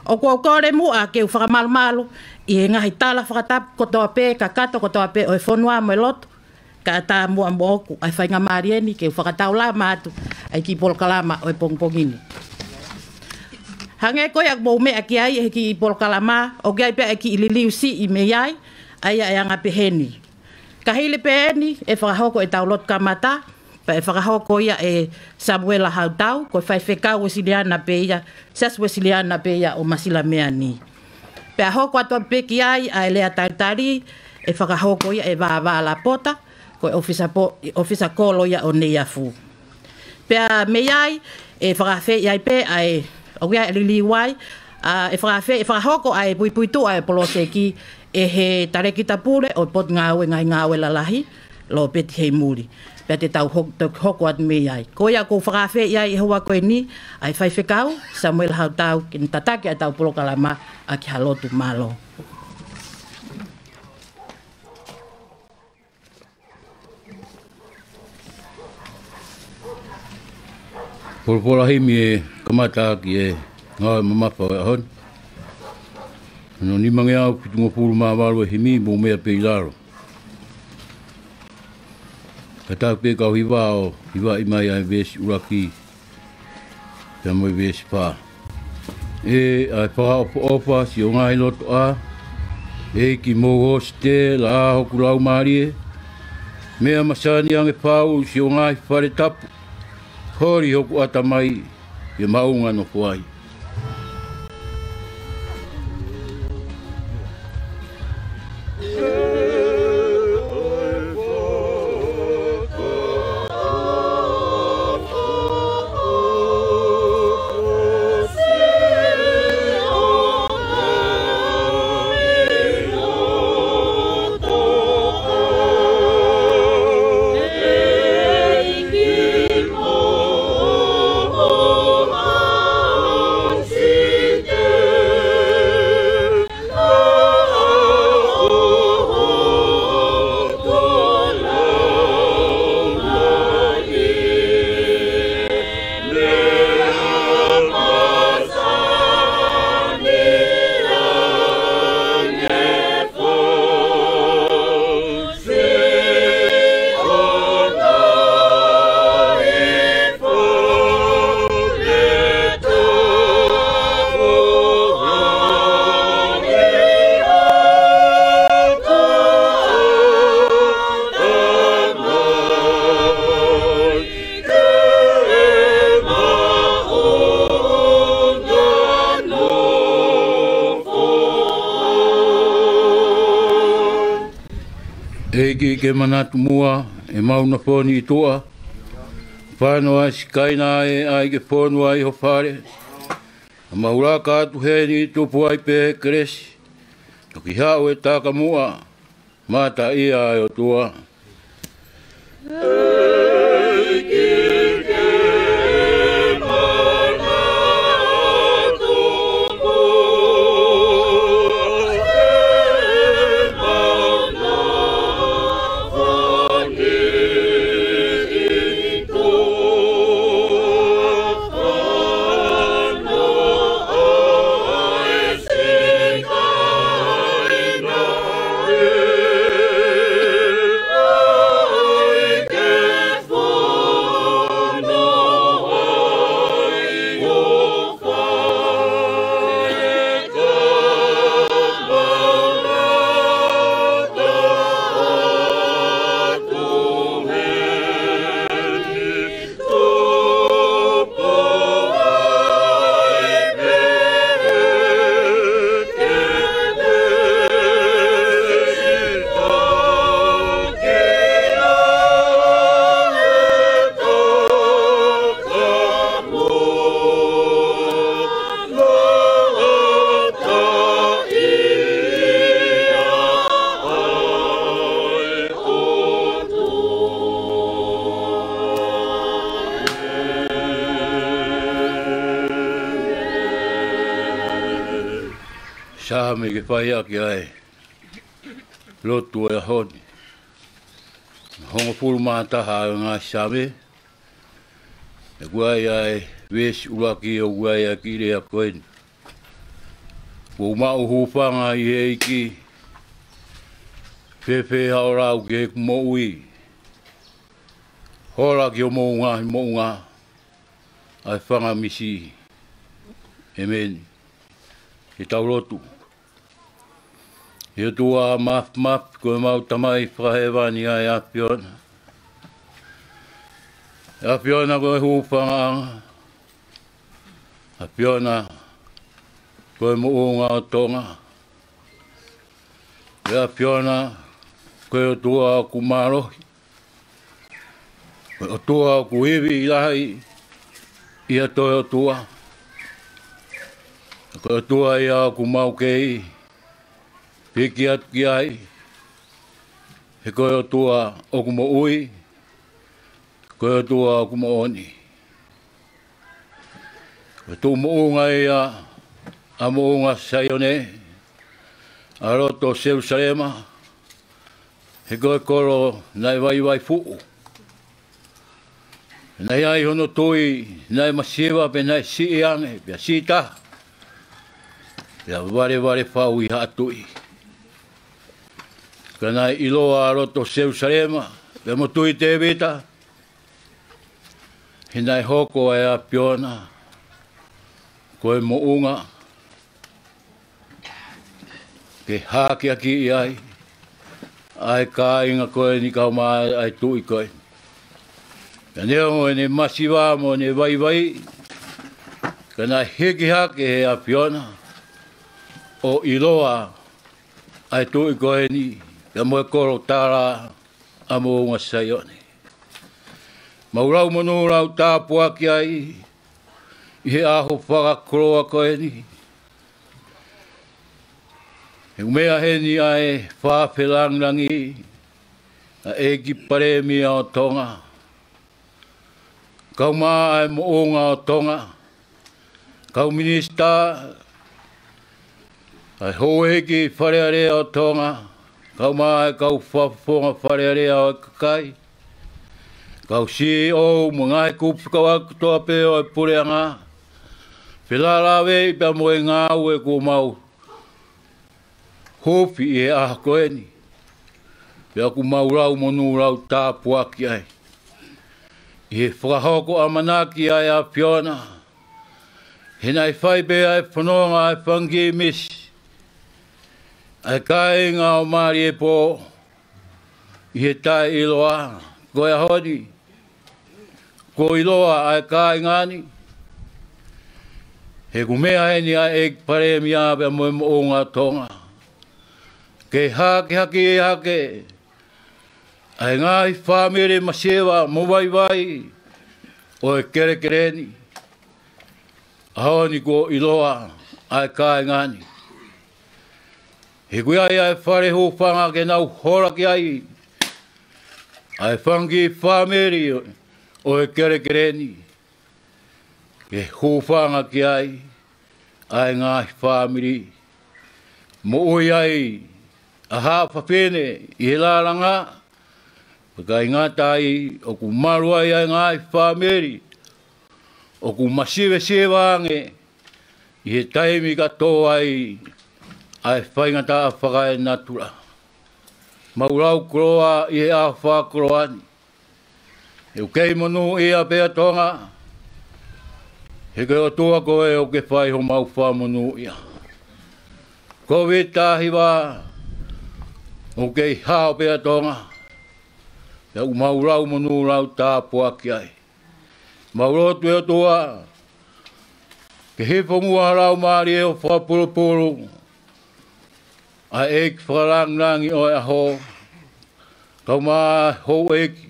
ʻOku ou kole muʻa ke u fakamalumalu ʻi he ngaahi tala fakatapu kotoa pē, kakato kotoa pē ʻo e fonua mo e lotu, kae ʻatā muʻa moʻoku ʻa e faingamālie ni ke u fakataulama atu ʻa e kiʻi polokalama ʻo e pongipongi ni. Hangē ko ia ʻoku mou meʻa ki ai ʻi he kiʻi polokalama, ʻoku ʻi ai pē ʻa e kiʻi liliu siʻi mei ai, ʻa ia ʻe anga pehē ni. Ka hili pē eni ʻe fakahoko ʻetau lotu kamata, pea ʻe fakahoko ia ʻe Samuela Hautau, ko e Faifekau Uēsiliana pē ia, Siasi Uēsiliana pē ia ʻo Masilamea ni. Pea hoko atu pē ki ai ʻa e lea talitali, ʻe fakahoko ia ʻe Vāvā Lapota, ko e ʻofisa po-, ʻofisa kolo ia ʻo Neiafu. Pea mei ai, ʻe fakaafeʻi ai pē ʻa e, ʻoku ʻi ai e liliu ai, ʻa, ʻe fakaafeʻi, ʻe fakahoko ʻa e puipuituʻa ʻo e poloseki ʻe he Talēkita Pule ʻo e Potungāue Ngaahi Ngāue Lalahi, Lopeti Heimuli. pea te tau ho-, toki hoko atu mei ai. Ko ia ʻoku ou fakaafeʻi ai ʻi he houa ko eni ʻa e faifekau, Samuela Hautau, ke ne tataki ʻa ʻetau polokalama ʻaki ha lotu. Mālō. Folofola himi ʻe kamata ʻaki e ngāue mamafa ʻo e ʻaho ni. Hono nimangeau fitungofulu mā valu e himi, mou meʻa pē ʻi lalo. Ka tau pē kau hiva ʻo hivaʻi mai ʻa e veesi ʻuluaki pea mo e veesi fā. ʻE, ʻa e fakaʻofoʻofa siʻo ngaahi lotoʻā, ʻEiki mou hositela ʻa hoku laumālie, meʻa masani ange fau siʻo ngaahi fale tapu, holi hoku ʻatamai ke maʻunga nofo ai. ʻEiki, ke manatu muʻa ʻemau nofo ni ʻi tuʻa, fano ʻa e sikaina ʻe ʻai ke fonu ai ho fale. ʻA mau laka atu heni tupu ai pē he kelesi, toki haʻu e taka muʻa, mataʻia ʻa e ʻOtua. Saame ke fai ʻaki ʻa e lotu ʻo e ʻaho ni. Hongofulu mā taha ʻo e ngaahi Saame. ʻOku ʻi ai ʻa e veesi ʻuluaki ʻoku ʻi ai ʻa e kiʻi lea ko eni: Kuo u maʻu hūfanga ʻi he ʻEiki, fēfē haʻo lau ki heʻeku moʻui. Hola ki homou ngaahi moʻunga ʻa e fanga misi. ʻĒmeni. Ke tau lotu. ʻE ʻOtua Māfimafi, ko ʻemau Tamai Fakahēvani ʻa e ʻAfiona. ʻE ʻAfiona ko e hūfangaʻanga. ʻAfiona ko e moʻunga ʻo Tonga. ʻE ʻAfiona ko e ʻOtua ʻoku mālohi. Ko e ʻOtua ʻoku ivi lahi ʻi ha toe ʻotua. Ko e ʻOtua ia ʻoku mau kei hiki atu ki ai. He ko e ʻOtua ʻoku moʻui. Ko e ʻOtua ʻoku moʻoni. Ko e tuʻu moʻunga ia ʻa Moʻunga Saione, ʻa loto Selusalema, he ko e kolo naʻe vaivai fuʻu. Naʻe ʻi ai hono tui, naʻe masiva pea naʻe siʻi ange, pea siʻi taha. Pea valevale fau ʻi haʻa tuʻi. Ka naʻe ʻiloa ʻa loto Selusalema, pea mo Tuʻi Tēvita, he naʻe hoko ʻa e ʻAfiona ko e moʻunga ke hakeakiʻi ai ʻa e kāinga ko eni kae ʻumaʻā ʻa e tuʻi ko eni. Ka neongo ʻene masiva mo ʻene vaivai, ka naʻe hiki hake he ʻAfiona ʻo ʻiloa ʻa e tuʻi ko eni, pea mo e kolo tala ʻa Moʻunga Saione. Mau lau monū lau tāpuaki ai ʻi he ʻaho fakakoloa ko eni. He ʻoku meʻa heni ʻa e fakafelangilangi ʻa e ʻEiki Palēmia ʻo Tonga, kae ʻumaʻā ʻa e moʻunga ʻo Tonga, kau minisitā, ʻa e houʻeiki Fale Alea ʻo Tonga, kae ʻumaʻā ʻa e kau fakafofonga Fale Alea ʻo e kakai, kau C E O mo e ngaahi kupu fekauʻaki kotoa pē ʻo e puleʻanga, felālāveʻi pea mo e ngāue kuo mau huufi ʻi he ʻaho ko eni. Pea ʻoku mau lau monū lau tāpuaki ai ʻi he fakahoko ʻamanaki ʻa e ʻAfiona, he naʻe fai pē ʻa e fononga ʻa e fanga kiʻi misi ʻa e kāinga ʻo Maliepō ʻi he taʻeʻiloa. Ko e ʻaho ni kuo ʻiloa ʻa e kāinga ni, he ʻoku meʻa heni ʻa e ʻEiki Palēmia pea mo e moʻunga ʻo Tonga ke hakeakiʻi hake ʻa e ngaahi fāmili masiva mo vaivai ʻo e kelekele ni. ʻAho ni kuo ʻiloa ʻa e kāinga ni, he ʻoku ʻi ai ʻa e fale hūfanga ke nau hola ki ai ʻa e fanga kiʻi fāmili ʻo e kelekele ni, ke hūfanga ki ai ʻa e ngaahi fāmili. Moʻui ai ʻa haʻa fafine ʻi he lālanga, pea ʻikai ngata ai, ʻoku malu ai ʻa e ngaahi fāmili ʻoku masivesiva ange ʻi he taimi ka tō ai ʻa e faingataʻa fakaenatula. Mau lau koloa ʻi he ʻaho fakakoloa ni, he ʻoku kei monūʻia pē ʻa Tonga, he ko e ʻOtua koe ʻoku ke fai homau fakamonūʻia. Kōviti taha hiva, ʻoku kei hao pē ʻa Tonga, pea ʻoku mau lau monū lau tāpuaki ai. Mau lotu, ʻe ʻOtua, ke hifo muʻa ha laumālie ʻo fakapulupulu ʻa e ʻEiki Fakalangilangi ʻo e ʻaho, kae ʻumaʻā ʻa e houʻeiki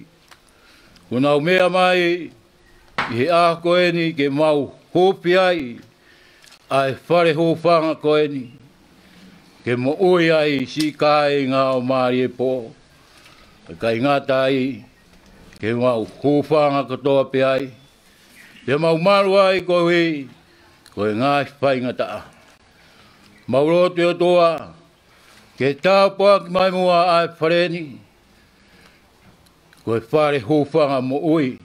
kuo nau meʻa mai ʻi he ʻaho ko eni ke mau huufi ai ʻa e fale hūfanga ko eni, ke moʻui ai siʻi kāinga ʻo Maliepō. Pea ʻikai ngata ai, ke mau hūfanga kotoa pē ai, pea mau malu ai koeʻuhi ko e ngaahi faingataʻa. Mau lotu, ʻe ʻOtua, ke tāpuaki mai muʻa ʻa e fale ni, ko e fale hūfanga moʻui,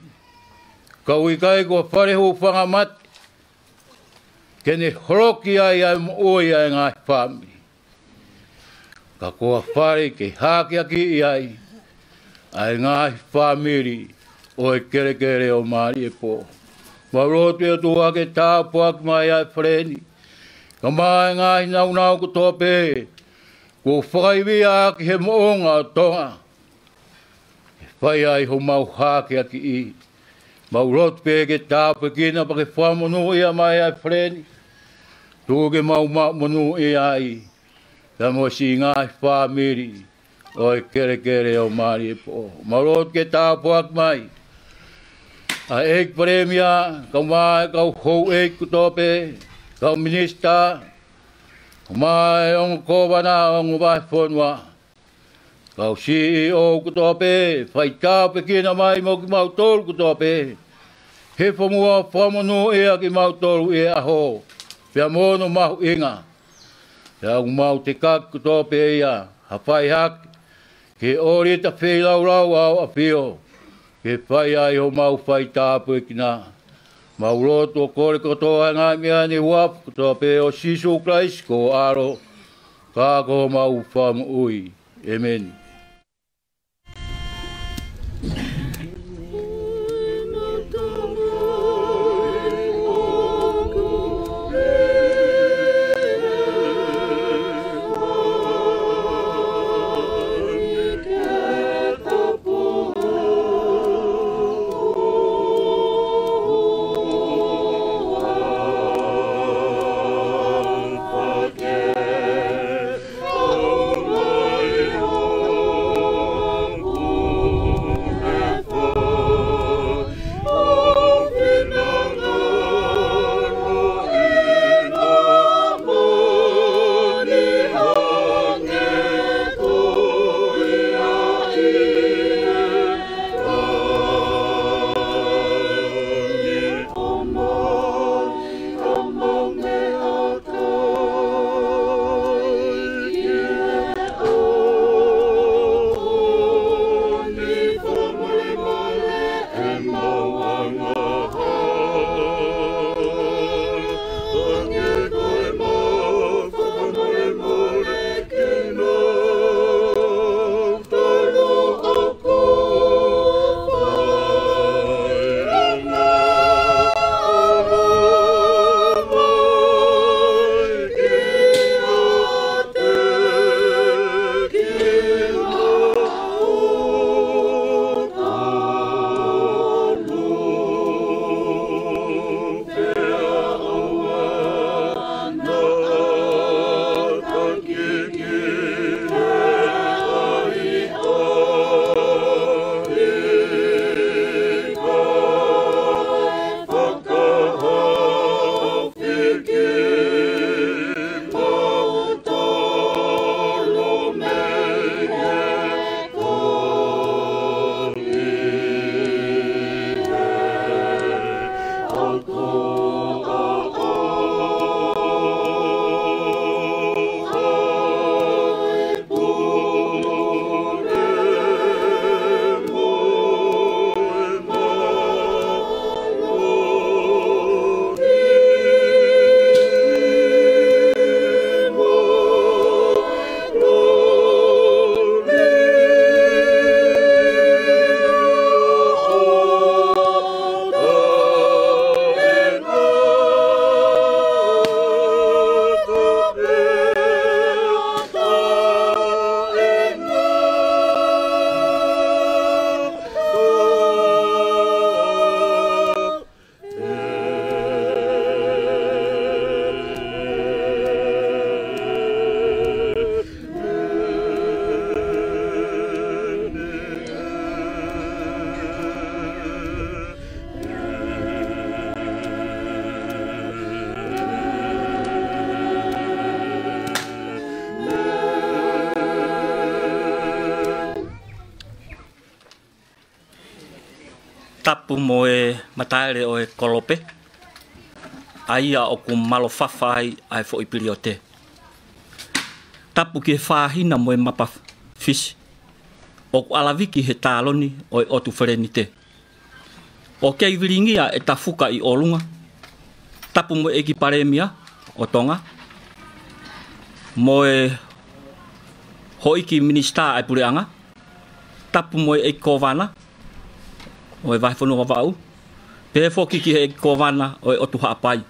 kae ʻikai ko e fale hūfanga mate, ke ne holoki ai ʻa e moʻui ʻa e ngaahi fāmili, ka ko ha fale ke hakeakiʻi ai ʻa e ngaahi fāmili ʻo e kelekele ʻo Maliepō. Mau lotu, ʻe ʻOtua, ke tāpuaki mai ʻa e fale ni, kae ʻumaʻā ʻa e ngaahi nāunau kotoa pē kuo fakaivia ʻaki he moʻunga ʻo Tonga, ke fai ai homau hakeakiʻi. Mau lotu pē ke tāpuekina pea ke fakamonūʻia mai ʻa e fale ni, tuku ke mau maʻu monūʻia ai, pea mo siʻi ngaahi fāmili ʻo e kelekele ʻo Maliepō. Mau lotu ke tāpuaki mai ʻa e ʻEiki Palēmia, kae ʻumaʻā ʻa e kau houʻeiki kotoa pē, kau minisitā, kae ʻumaʻā ʻa e ongo kōvana, ongo vahefonua, Kau siʻi ʻoʻou kotoa pē, fai tāpuekina mai mo kimautolu kotoa pē. He fonua fakamonūʻia kimautolu ʻi he ʻaho, pea mo hono mahuʻinga. Pea ʻoku mau tekaki kotoa pē ia, ha fai hake, ke ʻoli ʻeta feilaulau ʻa ho ʻAfio, ke fai ai homau fai tāpuekina. Mau lotu ʻo kole kotoa ʻa e ngaahi meʻa ni ʻi he huafa kotoa pē ʻo Sīsū Kalaisi ko ho ʻAlo, ka ko homau Fakamoʻui. ʻĒmeni. Tapu mo e mataele ʻo e kolope, ʻa ia ʻoku malofafa ai ʻa e foʻi piliote. Tapu ki he fāhina mo e mapa fisi, ʻoku ʻalaviki he taloni ʻo e ʻotu felenite. ʻOku kei vilingia ʻeta fuka ʻi ʻolunga. Tapu mo e ʻEiki Palēmia ʻo Tonga, mo e Houʻeiki Minisitā ʻa e Puleʻanga, tapu mo e ʻEiki Kōvana ʻo e Vahefonua Vavaʻu, pehē foki ki he ʻEiki Kōvana ʻo e ʻOtu Haʻapai.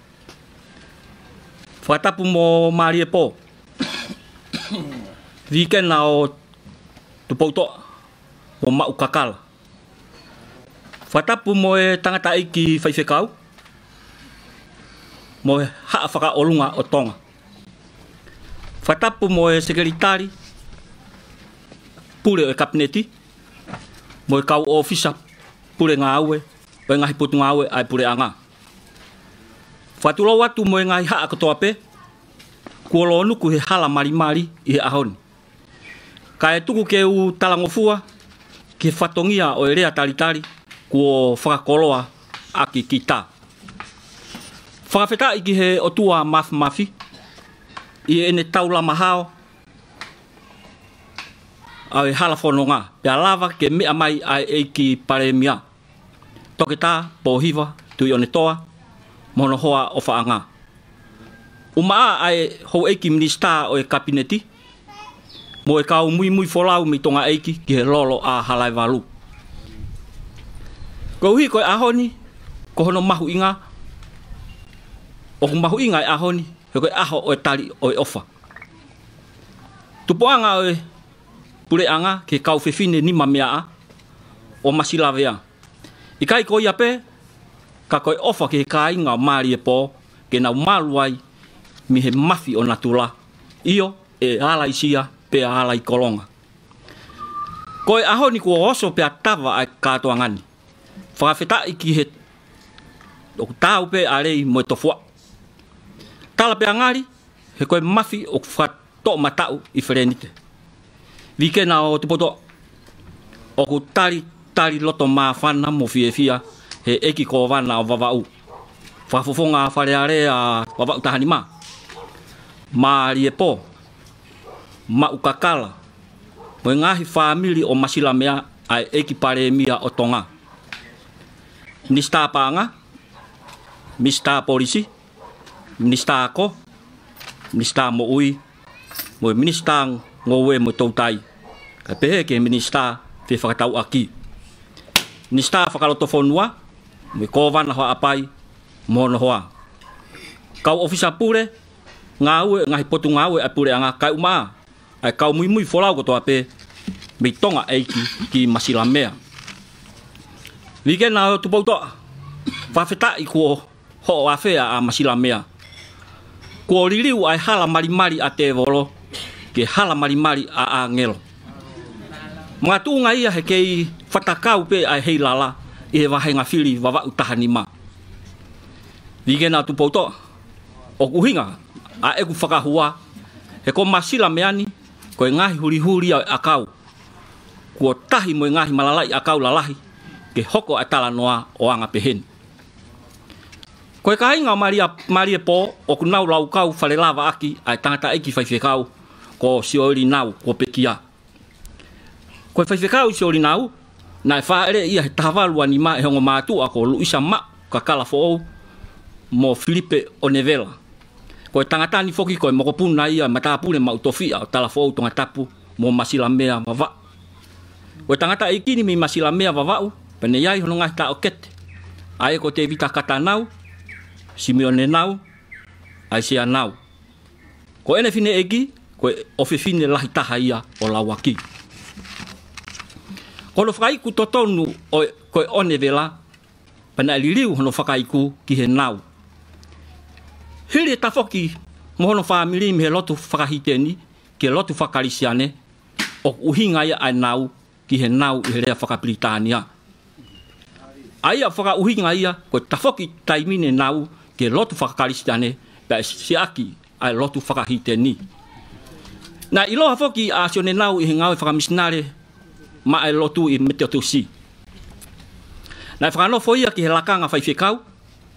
Fakatapu mo Maliepō, Vikena ʻo Tupoutoʻa mo Maʻukakala. Fakatapu mo e tangataʻeiki faifekau mo e Haʻa Fakaʻolunga ʻo Tonga. Fakatapu mo e sekelitali pule ʻo e Kapineti mo e kau ʻōfisa pule ngāue ʻo e ngaahi potungāue ʻa e Puleʻanga. Fakatulou atu mo e ngaahi haʻa kotoa pē kuo lōnuku he hala malimali ʻi he ʻaho ni. Kae tuku ke u talangofua ki he fatongia ʻo e lea talitali kuo fakakoloa ʻaki kita. Fakafetaʻi ki he ʻOtua Mafimafi ʻi heʻene taulama hao ʻa e hala fononga, pea lava ke meʻa mai ʻa e ʻEiki Palēmia, Toketā Pōhiva Tuʻiʻonetoa, mo hono hoa ʻofaʻanga. ʻUmaʻā ʻa e houʻeiki minisitā ʻo e Kapineti, mo e kau muimui folau mei Tonga ʻEiki ki he lolo ʻa Halaevalu. Koeʻuhi ko e ʻaho ni, ko hono mahuʻinga, ʻoku mahuʻinga e ʻaho ni, he ko e ʻaho ʻo e tali ʻo e ʻofa. Tupuʻanga ʻo e puleʻanga ki he kau fefine nimameaʻa ʻo Masilavea. ʻIkai ko ia pē, ka ko e ʻofa ki he kāinga ʻo Maliepō, ke nau malu ai mei he mafi ʻo natula. ʻIo, ʻe ala ʻi Sia, pea ala ʻi Kolonga. Ko e ʻaho ni kuo oso pea tava ʻa e kātoanga ni. Fakafetaʻi ki he ʻoku taau pē ʻa e lei mo e tofuaʻa. Tala pea ngali, he ko e mafi ʻoku fakatoʻomataʻu ʻi Felenite. Vikena ʻo Tupoutoʻa, ʻoku talitali loto māfana mo fiefia he ʻEiki Kōvana ʻo Vavaʻu, Fakafofonga Fale Alea Vavaʻu taha nima, Maliepō, Maʻukakala, mo e ngaahi fāmili ʻo Masilamea, ʻa e ʻEiki Palēmia ʻo Tonga, Minisitā Paʻanga, Minisitā Polisi, Minisitā Ako, Minisitā Moʻui, mo e Minisitā Ngoue mo Toutai, kae pehē ki he Minisitā Fefakatauʻaki, Minisitā Fakalotofonua, mo e Kōvana Haʻapai mo hono hoa, kau ʻōfisa pule, ngāue, ngaahi potungāue ʻa e puleʻanga, kae ʻumaʻā ʻa e kau muimui folau kotoa pē mei Tonga ʻEiki ki Masilamea. Vikena ʻo Tupoutoʻa, fakafetaʻi kuo hoʻo afea ʻa Masilamea. Kuo liliu ʻa e hala malimali ʻa tēvolo ki he hala malimali ʻa ʻāngelo. Makatuʻunga ia he kei fatakau pē ʻa e heilala ʻi he vāhenga fili Vavaʻu taha nima. Vikena ʻo Tupoutoʻa, ʻoku ʻuhinga ʻa ʻeku fakahua, he ko Masilamea ni, ko e ngaahi hulihuli ʻo e ʻakau, kuo tahi mo e ngaahi malalaʻi ʻakau lalahi, ke hoko ʻa e talanoa ʻo anga pehē ni. Ko e kāinga ʻo Malia, Maliepō, ʻoku nau laukau fale lava ʻaki ʻa e tangataʻeiki faifekau ko Siolinau, ko Pekia. Ko e faifekau Siolinau, naʻe fāʻeleʻi ia he taha valu ua nima ʻe he ongo mātuʻa ko Luisa Maʻu Kakala Foʻou mo Filipe ʻOnevela. Ko e tangata ni foki ko e mokopuna ia ʻo e matāpule maʻu tofiʻa ʻo Talafoʻou Tongatapu mo Masilamea Vavaʻu. Ko e tangataʻeiki ni mei Masilamea Vavaʻu, pea ne ʻi ai hono ngaahi taʻokete, ʻa ia ko Tēvita Katanau, Simione Nau, ʻAisea Nau. Ko ʻene fineʻeiki, ko e ʻofefine lahi taha ia ʻo Lauaki. Ko hono fakaiku totonu ʻo e, ko e ʻOnevela, pea naʻe liliu hono fakaiku ki he Nau. Hili e tafoki mo hono fāmili mei he lotu fakahīteni ki he lotu faka-Kalisitiane, ʻoku ʻuhinga ia ʻa e Nau ki he nau ʻi he lea faka-Pilitānia. ʻA ia ʻoku fakaʻuhinga ia ko e tafoki taimi ni e Nau ki he lotu faka-Kalisitiane pea siʻaki ʻa e lotu fakahīteni. Naʻe ʻiloa foki ʻa Sione Nau ʻi he ngāue fakamisinale maʻa e lotu ʻi Metotisi. Naʻe fakanofo ia ki he lakanga faifekau,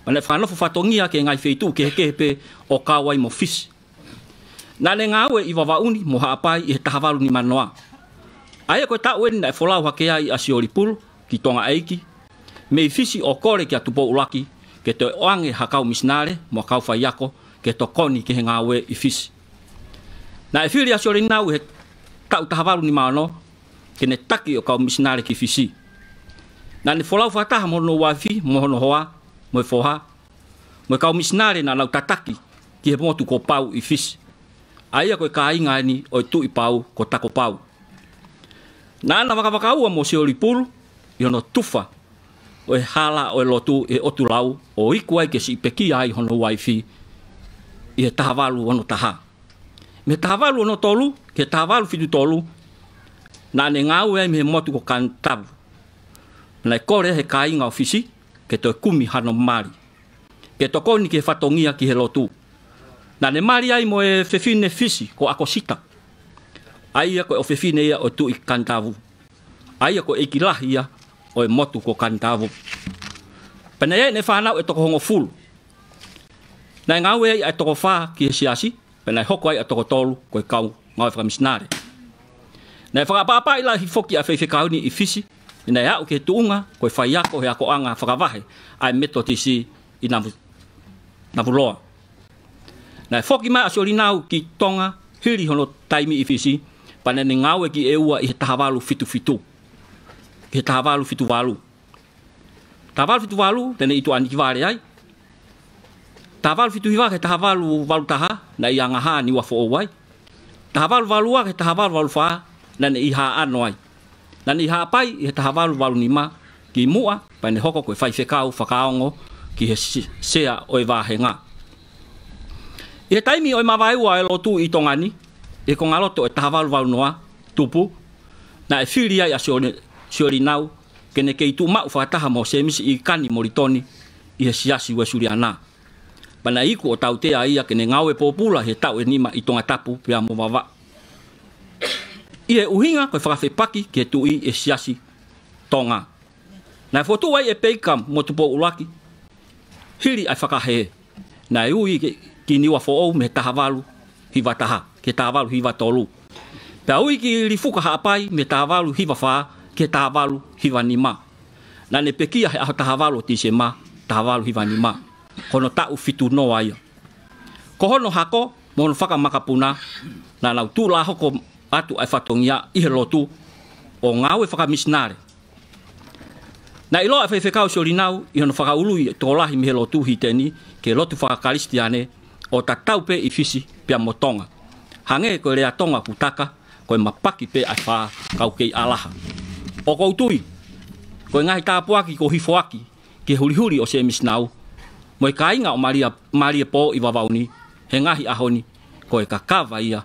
pea naʻe fakanofo fatongia ki he ngaahi feituʻu kehekehe pē ʻo kau ai mo Fisi. Naʻa ne ngāue ʻi Vavaʻu ni mo Haʻapai ʻi he taha valu nima noa. ʻA ia ko e taʻu eni naʻe folau hake ai ʻa Sioli Pulu ki Tonga ʻEiki mei Fisi ʻo kole kia Tupou ʻUluaki ke toe ʻoange ha kau misinale mo ha kau faiako ke tokoni ki he ngāue ʻi Fisi. Naʻe fili ʻa Sioli Nau ʻi he taʻu taha valu nima ono ke ne taki ʻo kau misinale ki Fisi. Naʻa ne folau fakataha mo hono uaifi mo hono hoa mo e foha, mo e kau misinale naʻa nau tataki ki he motu ko Pau ʻi Fisi. ʻA ia ko e kāinga eni ʻo e Tuʻi Pau ko Takopau. Naʻa na vakavakaua mo Sioli Pulu ʻi hono tufa ʻo e hala ʻo e lotu ʻi he ʻotu lau ʻo iku ai ke siʻi pekia ai hono uaifi ʻi he taha valu ono taha. Mei he taha valu ono tolu ki he taha valu fitu tolu, naʻa ne ngāue ai mei he motu ko Kantavu. Naʻe kole he kāinga ʻo Fisi ke toe kumi hano mali ke tokoni ki he fatongia ki he lotu. Naʻa ne mali ai mo e fefine Fisi ko ʻAkosita. ʻA ia ko e ʻofefine ia ʻo e Tuʻi Kanitavu, ʻa ia ko e ʻeiki lahi ia ʻo e motu ko Kanitavu. Pea naʻe ʻi ai ʻene fānau ʻe toko hongofulu. Naʻe ngāue ai ʻa e toko fā ki he siasi, pea naʻe hoko ai ʻa e toko tolu ko e kau ngāue fakamisinale. Naʻe fakaʻapaʻapaʻi lahi foki ʻa e faifekau ni ʻi Fisi, pea naʻe aʻu ki he tuʻunga ko e faiako he akoʻanga fakavahe ʻa e Metotisi ʻi Navu-, Navuloa. Naʻe foki mai ʻa Siolinau ki Tonga hili hono taimi ʻi Fisi, pea naʻa ne ngāue ki ʻEua ʻi he taha valu fitu fitu ki he taha valu fitu valu. Taha valu fitu valu, naʻa ne ʻi Tuʻanikivale ai. Taha valu fitu hiva ki he taha valu valu taha, naʻe ʻi Angaha, Niuafoʻou ai. Taha valu valu ua ki he taha valu valu fā, naʻa ne ʻi Haʻano ai. Naʻa ne ʻi Haʻapai ʻi he taha valu valu nima kimuʻa pea ne hoko ko e faifekau fakaongo ki he si-, sea ʻo e vāhenga. ʻI he taimi ʻo e mavaeua ʻo e lotu ʻi Tonga ni, ʻi he konga loto ʻo e taha valu valu noa tupu, naʻe fili ai ʻa Sioli-, Siolinau ke ne kei tuʻu maʻu fakataha mo Semisi ʻIkani Molitoni ʻi he Siasi Uesiliana. Pea naʻe iku ʻo tautea ia ke ne ngāue pōpula he taʻu ʻe nima ʻi Tongatapu pea mo Vavaʻu, ʻi he ʻuhinga ko e fakafepaki ki he tuʻi ʻe he Siasi Tonga. Naʻe fokotuʻu ai ʻe Peika mo Tupou ʻUluaki hili ʻa e fakahē. Naʻe ui ki, ki Niuafoʻou mei he taha valu hiva taha ki he taha valu hiva tolu. Pea ui ki Lifuka Haʻapai mei he taha valu hiva fā ki he taha valu hiva nima. Naʻa ne pekia he ʻaho taha valu ʻo Tīsema, taha valu hiva nima, ko hono taʻu fitu noa ia. Ko hono hako mo hono fakamakapuna, naʻa nau tuʻulāhoko atu ʻa e fatongia ʻi he lotu ʻo ngāue fakamisinale. Naʻe ʻiloa ʻa e faifekau Siolinau ʻi hono fakaului e tokolahi mei he lotu Hiteni ki he lotu fakakalisitiane ʻo tatau pē ʻi Fisi pea mo Tonga. Hangē ko e lea Tonga ʻoku taka, ko e mapaki pē ʻa e fā kau kei ʻalaha. ʻOku ou tui ko e ngaahi tāpuaki kuo hifoaki ki he hulihuli ʻo Semisi Nau mo e kāinga ʻo Malia, Malie Pō ʻi Vavaʻu ni he ngaahi ʻaho ni, ko e kakava ia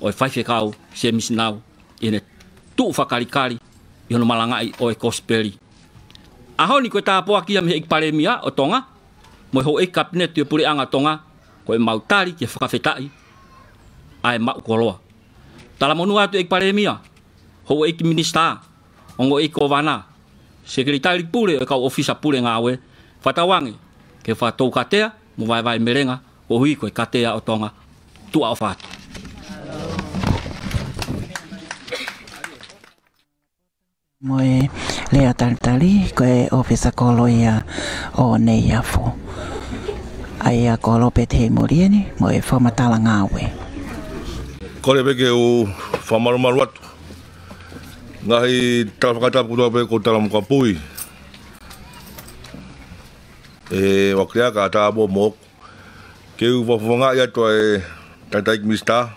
ʻo e faifekau Semisi Nau ʻi heʻene tuʻu fakakalikali ʻi hono malangaʻi ʻo e kosipeli. ʻAho ni ko e tāpuaki ia mei he ʻEiki Palēmia ʻo Tonga mo e houʻeiki Kapineti ʻo e Puleʻanga ʻo Tonga, ko ʻemau tali ki he fakafetaʻi ʻa e maʻu koloa. Talamonū atu ʻEiki Palēmia, houʻeiki Minisitā, ongoʻi kōvana, sekelitali pule ʻo e kau ʻōfisa pule ngāue, fakatauange ke fakatoukatea mo vaevae melenga koeʻuhi ko e katea ʻo Tonga. Tuʻa ʻofa atu. Mo e lea talitali ko e ʻōfisa kolo ia ʻo Neiafu, ʻa ia ko Lopeti Heimolieni mo e fakamatala ngāue. Kole pē ke u fakamalumalu atu. Ngaahi tala fakatapu kuo pē ko tala mo kapui. ʻE, ʻoku ʻikai ke ʻatā mo moʻoku. Ke u fakafofongaʻi atu ʻa e tangataʻeiki Minisitā,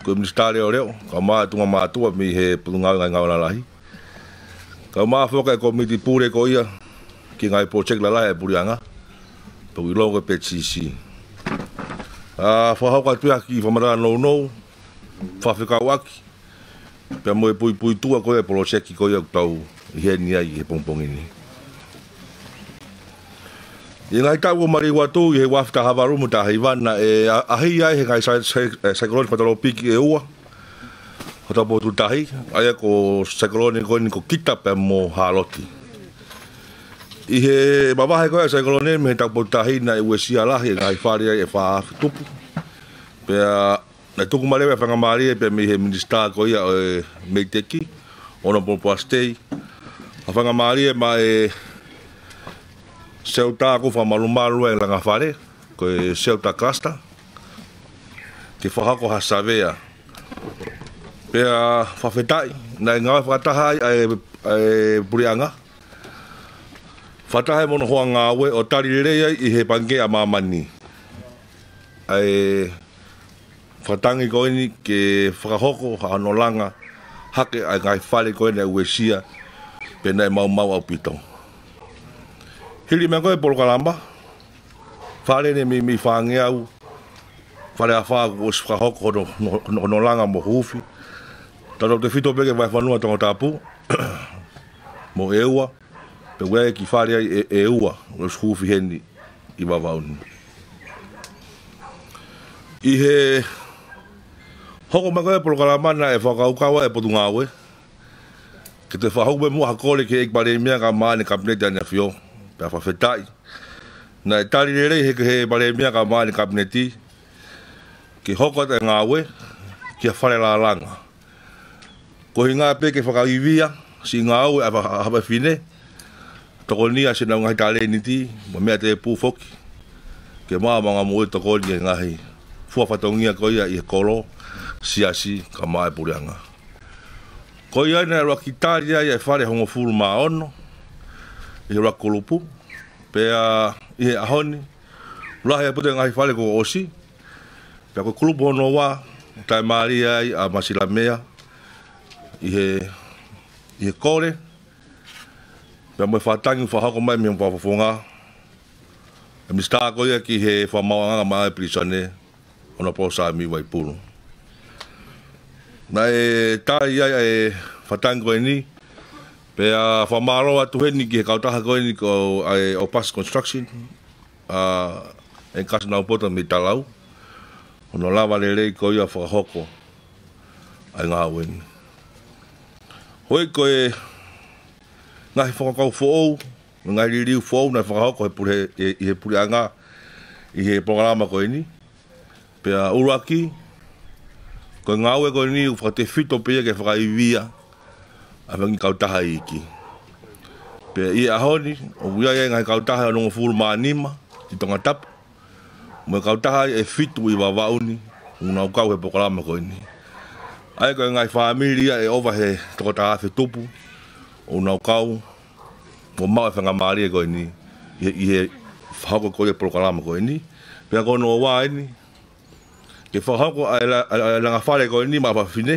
ko e Minisitā Leʻoleʻo, kae ʻumaʻā e tuʻunga mātuʻa mei he Potungāue Ngaahi Ngāue Lalahi, kae ʻumaʻā foki e kōmiti pule ko ia ki he ngaahi poloseiki lalahi ʻa e Puleʻanga, pea ʻoku ʻiloa ko e P C C. ʻA, fakahoko atu ia ha kiʻi fakamatala nounou, fakafekauʻaki pea mo e puipuituʻa ko ia e poloseiki ko ia ʻoku tau ʻi heni ai he pongipongi ni. ʻI he ngaahi taʻu kuo maliu atu ʻi he ua afe taha valu mo taha hiva naʻe ʻa-, ʻaʻahi ai he ngaahi sai-, sai-, e, saikolone fakatolopiki ʻe ua hotau potu tahi, ʻa ia ko e saikolone ko eni ko Kita pea mo Hāloti. ʻI he mavahe ko ia e saikolone mei he taupotu tahi naʻe uesia lahi e ngaahi fale ai ʻe fā afe tupu. Pea naʻe tuku mai leva e faingamālie pea mei he Minisitā ko ia ʻo e MEIDECC, ʻo Honourable Poasi Tei, ha faingamālie maʻa e Shelter ʻoku fakamalumalu e langa fale, ko e Shelter Cluster, ke fakahoko ha savea. Pea fakafetaʻi, naʻe ngāue fakataha ai ʻa e, ʻa e Puleʻanga, fakataha mo hono hoa ngāue ʻo tali lelei ai ʻi he Pangikē ʻa Māmani ʻa e fakatangi ko eni ke fakahoko hano langa hake ʻa e ngaahi fale ko eni naʻe uesia pea naʻe maumau ʻaupito. Hili mai ko e polokalama, fale eni meimei fāngeau, fale ʻe fā kuo ʻosi fakahoko hono, hono, hono langa mo huufi. Tautautefito pē ki he vahefonua Tongatapu mo ʻEua, pea ʻoku ʻi ai e kiʻi fale ai ʻe, ʻEua, ʻoku ʻosi huufi heni ʻi Vavaʻu ni. ʻI he Hoko mai ko e polokalama naʻe fakakaukau ai e Potungāue ke toe fakahoko mai muʻa ha kole ki he ʻEiki Palēmia kae ʻumaʻā ʻene Kapineti ʻAneafió. Pea fakafetaʻi naʻe tali lelei ʻe he Palēmia kae ʻumaʻā ʻene Kapineti ke hoko atu e ngāue ki ha fale lalanga. Ko e ʻuhinga pē ke fakaivia siʻi ngāue ʻa e fa-, ʻa e fefine, tokoni ʻa siʻenau ngaahi talēniti mo e meʻa tēpū foki, ke maʻu ha maʻuʻanga moʻui tokoni ki he ngaahi fua fatongia ko ia ʻi he kolo, siasi kae ʻumaʻā e puleʻanga. Ko ia naʻe ʻuluaki tali ai e fale ʻe hongofulu mā ono ʻi he ʻuluaki kulupu, pea ʻi he ʻaho ni, lahi e putu e ngaahi fale kuo ʻosi, pea ko e kulupu hono ua, taʻemālie ai ʻa Masilamea ʻi he, ʻi he kole, pea mo e fakatangi fakahoko mai mei he fakafofonga ʻa e Minisitā ko ia ki he Fakamaauʻanga mo e Pilīsone, Honourable Sāmiu Vaipulu. Naʻe tali ai e fakatangi ko eni, pea fakamālō atu heni ki he kautaha ko eni ko e ʻOpasi Construction, ʻa e kasi nau poto mei Talau, hono lava lelei ko ia fakahoko ʻa e ngāue ni. Hoi ko e ngaahi fakakaukau foʻou, ngaahi liliu foʻou naʻe fakahoko he pule-, ʻi, ʻi he puleʻanga, ʻi he polokalama ko eni. Pea ʻuluaki, ko e ngāue ko eni ʻoku fakatefito pē ia ke fakaivia ʻa e fanga kautaha iiki. Pea ʻi he ʻaho ni, ʻoku ʻi ai e ngaahi kautaha ʻe hongofulu mā nima ʻi Tongatapu, mo e kautaha ʻe fitu ʻi Vavaʻu ni, ʻoku nau kau he polokalama ko eni. ʻA ia ko e ngaahi fāmili ia ʻe ʻova he toko taha afe tupu, ʻoku nau kau mo maʻu e faingamālie ko eni, ʻi he, ʻi he fakahoko ko ia e polokalama ko eni. Pea ko hono ua eni, ke fakahoko ʻa e la-, ʻa e, ʻa e langa fale ko eni maʻa e fefine,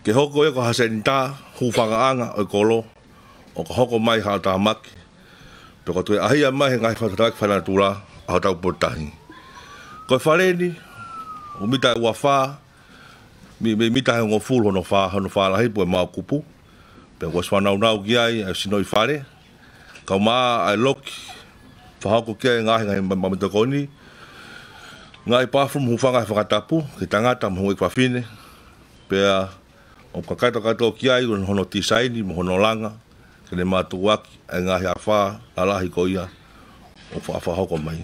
ke hoko ia ko ha senitā hūfangaʻanga ʻo e kolo, ʻo ka hoko mai ha tāmaki, pea ko e toe ʻahia mai he ngaahi fakatakiʻi fakanatula ʻa hotau potutahi. Ko e fale ni, ʻoku mita ʻe ua fā, mi-, mi-, mita ʻe hongofulu hono fā, hono fālahi pea mo e maokupu. Pea kuo ʻosi fanongonongo ki ai ʻa e sinoʻi fale, kae ʻumaʻā ʻa e loki, fakahoko ki ai e ngaahi, ngaahi ma-, ma-, māmani tokoni, ngaahi bathroom hūfanga he fakatapu ki he tangata mo e ʻeiki fafine. Pea ʻoku kakato kakato ki ai hono, hono tisaini mo hono langa, ke ne mātuʻuaki ʻa e ngaahi afā lalahi ko ia ʻoku fa-, fakahoko mai.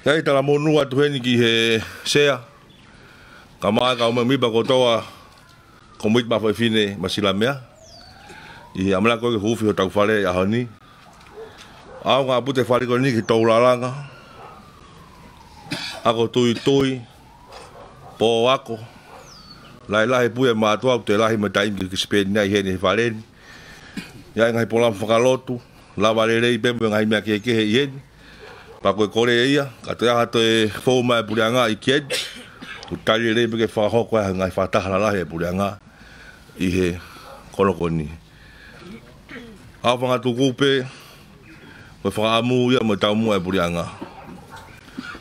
Kae talamonū atu heni ki he Sea, kae ʻumaʻā e kau mēmipa kotoa ʻo e Komiti Maʻu Fefine Masilamea, ʻi he ʻamanaki ko ē ke huufi hotau fale he ʻaho ni. ʻAonga ʻaupito e fale ko eni ki he toulalanga, ako tuitui, pō ako, lahilahi pē ia e mātuʻa ʻoku toe lahi mo e taimi ke sipeni ai heni he fale ni. ʻI ai e ngaahi polokalama fakalotu, lava lelei pē mo e ngaahi meʻa kehekehe ʻi heni. Pea ko e kole ia, ka toe ʻi ai ha toe fou mai e puleʻanga ʻi heni, ʻoku tali lelei pē ke fakahoko e ngaahi fakataha lalahi e puleʻanga ʻi he kolo ko eni. ʻOku ou fakatuku pē, ko e fakaʻamu ia mo e taumuʻa e puleʻanga,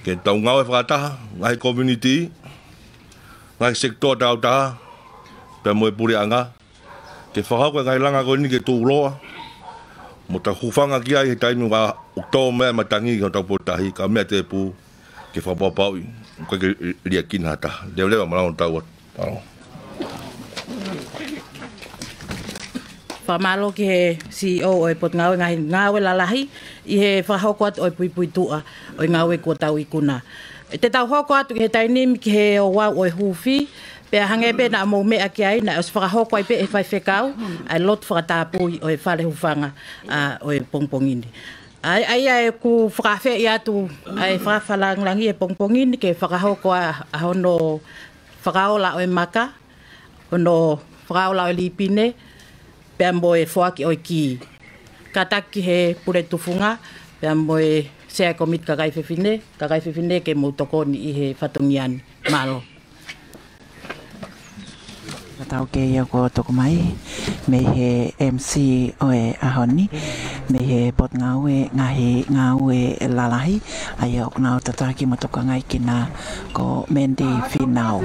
ke tau ngāue fakataha, ngaahi community, ngaahi sekitoa tāutaha, pea mo e puleʻanga, ke fakahoko e ngaahi langa ko eni ke tuʻuloa, mo tau hūfanga ki ai he taimi ʻoku tō mai e matangi ki hotau potutahi, kae meʻa tēpū ke fakapapauʻi ʻoku ʻikai ke liʻaki ha taha. Leveleva, mālō e tau atu. Mālō. Fakamālō ki he C E O ʻo e Potungāue Ngaahi Ngāue Lalahi ʻi he fakahoko atu ʻo e puipuituʻa ʻo e ngāue kuo tau ikuna. Te tau hoko atu ki he taimi ni ki he ouau ʻo e huufi, pea hangē pē naʻa mou meʻa ki ai, naʻe ʻosi fakahoko ai pē ʻe he faifekau ʻa e lotu fakatapui ʻo e fale hūfanga, ʻa, ʻo e pongipongi ni. ʻA ia, ʻa ia ʻoku fakaafeʻi atu ʻa e fakafalangilangi he pongipongi ni ke fakahoko ʻa, ʻa hono fakaola ʻo e maka, hono fakaola ʻo e lipine, pea mo e foaki ʻo e kī. Kātaki he pule tufunga, pea mo e Sea Komiti Kakai Fefine, Kakai Fefine ke mou tokoni ʻi he fatongia ni. Mālō. Ka tau ke ia ko toko mai, mei he M C ʻo e ʻaho ni, mei he Potungāue Ngaahi Ngāue Lalahi, ʻa ia ʻoku nau tataki mo tokangaʻi kinaua ko Mandy Finau.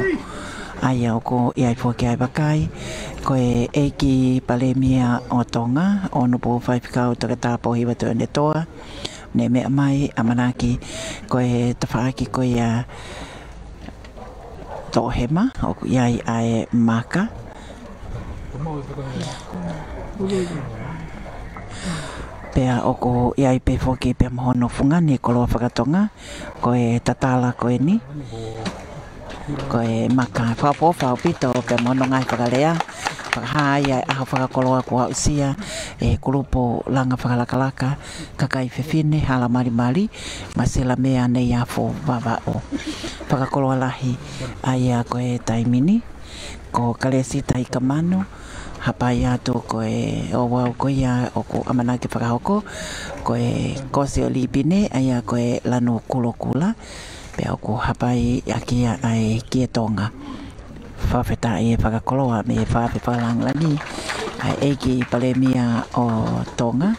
ʻA ia ʻoku ʻi ai foki ʻa e vakai, ko e ʻEiki Palēmia ʻo Tonga, ʻo Honourable Faifekau Toketā Pōhiva Tuʻiʻonetoa, ne meʻa mai ʻamanaki ko e tafaʻaki ko ia Toʻohema, ʻoku ʻi ai ʻa e maka. Pea ʻoku ʻi ai pē foki pea mo hono fungani koloa fakatonga, ko e tatala ko eni. Ko e maka, fakaʻofoʻofa ʻaupito pea mo hono ngaahi fakalea. Fakahā ai ʻa e ʻaho fakakoloa kuo aʻusia ʻe he kulupu langa fakalakalaka kakai fefine hala malimali, Masila Mea Neiafu Vavaʻu. Fakakoloa lahi ʻa ia ko e taimi ni, ko Kalesita Ikamanu, hapai atu ko e ouau ko ia ʻoku ʻamanaki fakahoko, ko e kosi ʻo Lipine, ʻa ia ko e lanu kulokula, pea ʻoku hapai ʻaki ia ʻa e kie Tonga. Fakafetaʻi e fakakoloa mei he fakafe fakalāngilangi ʻa e ʻEiki Palēmia ʻo Tonga,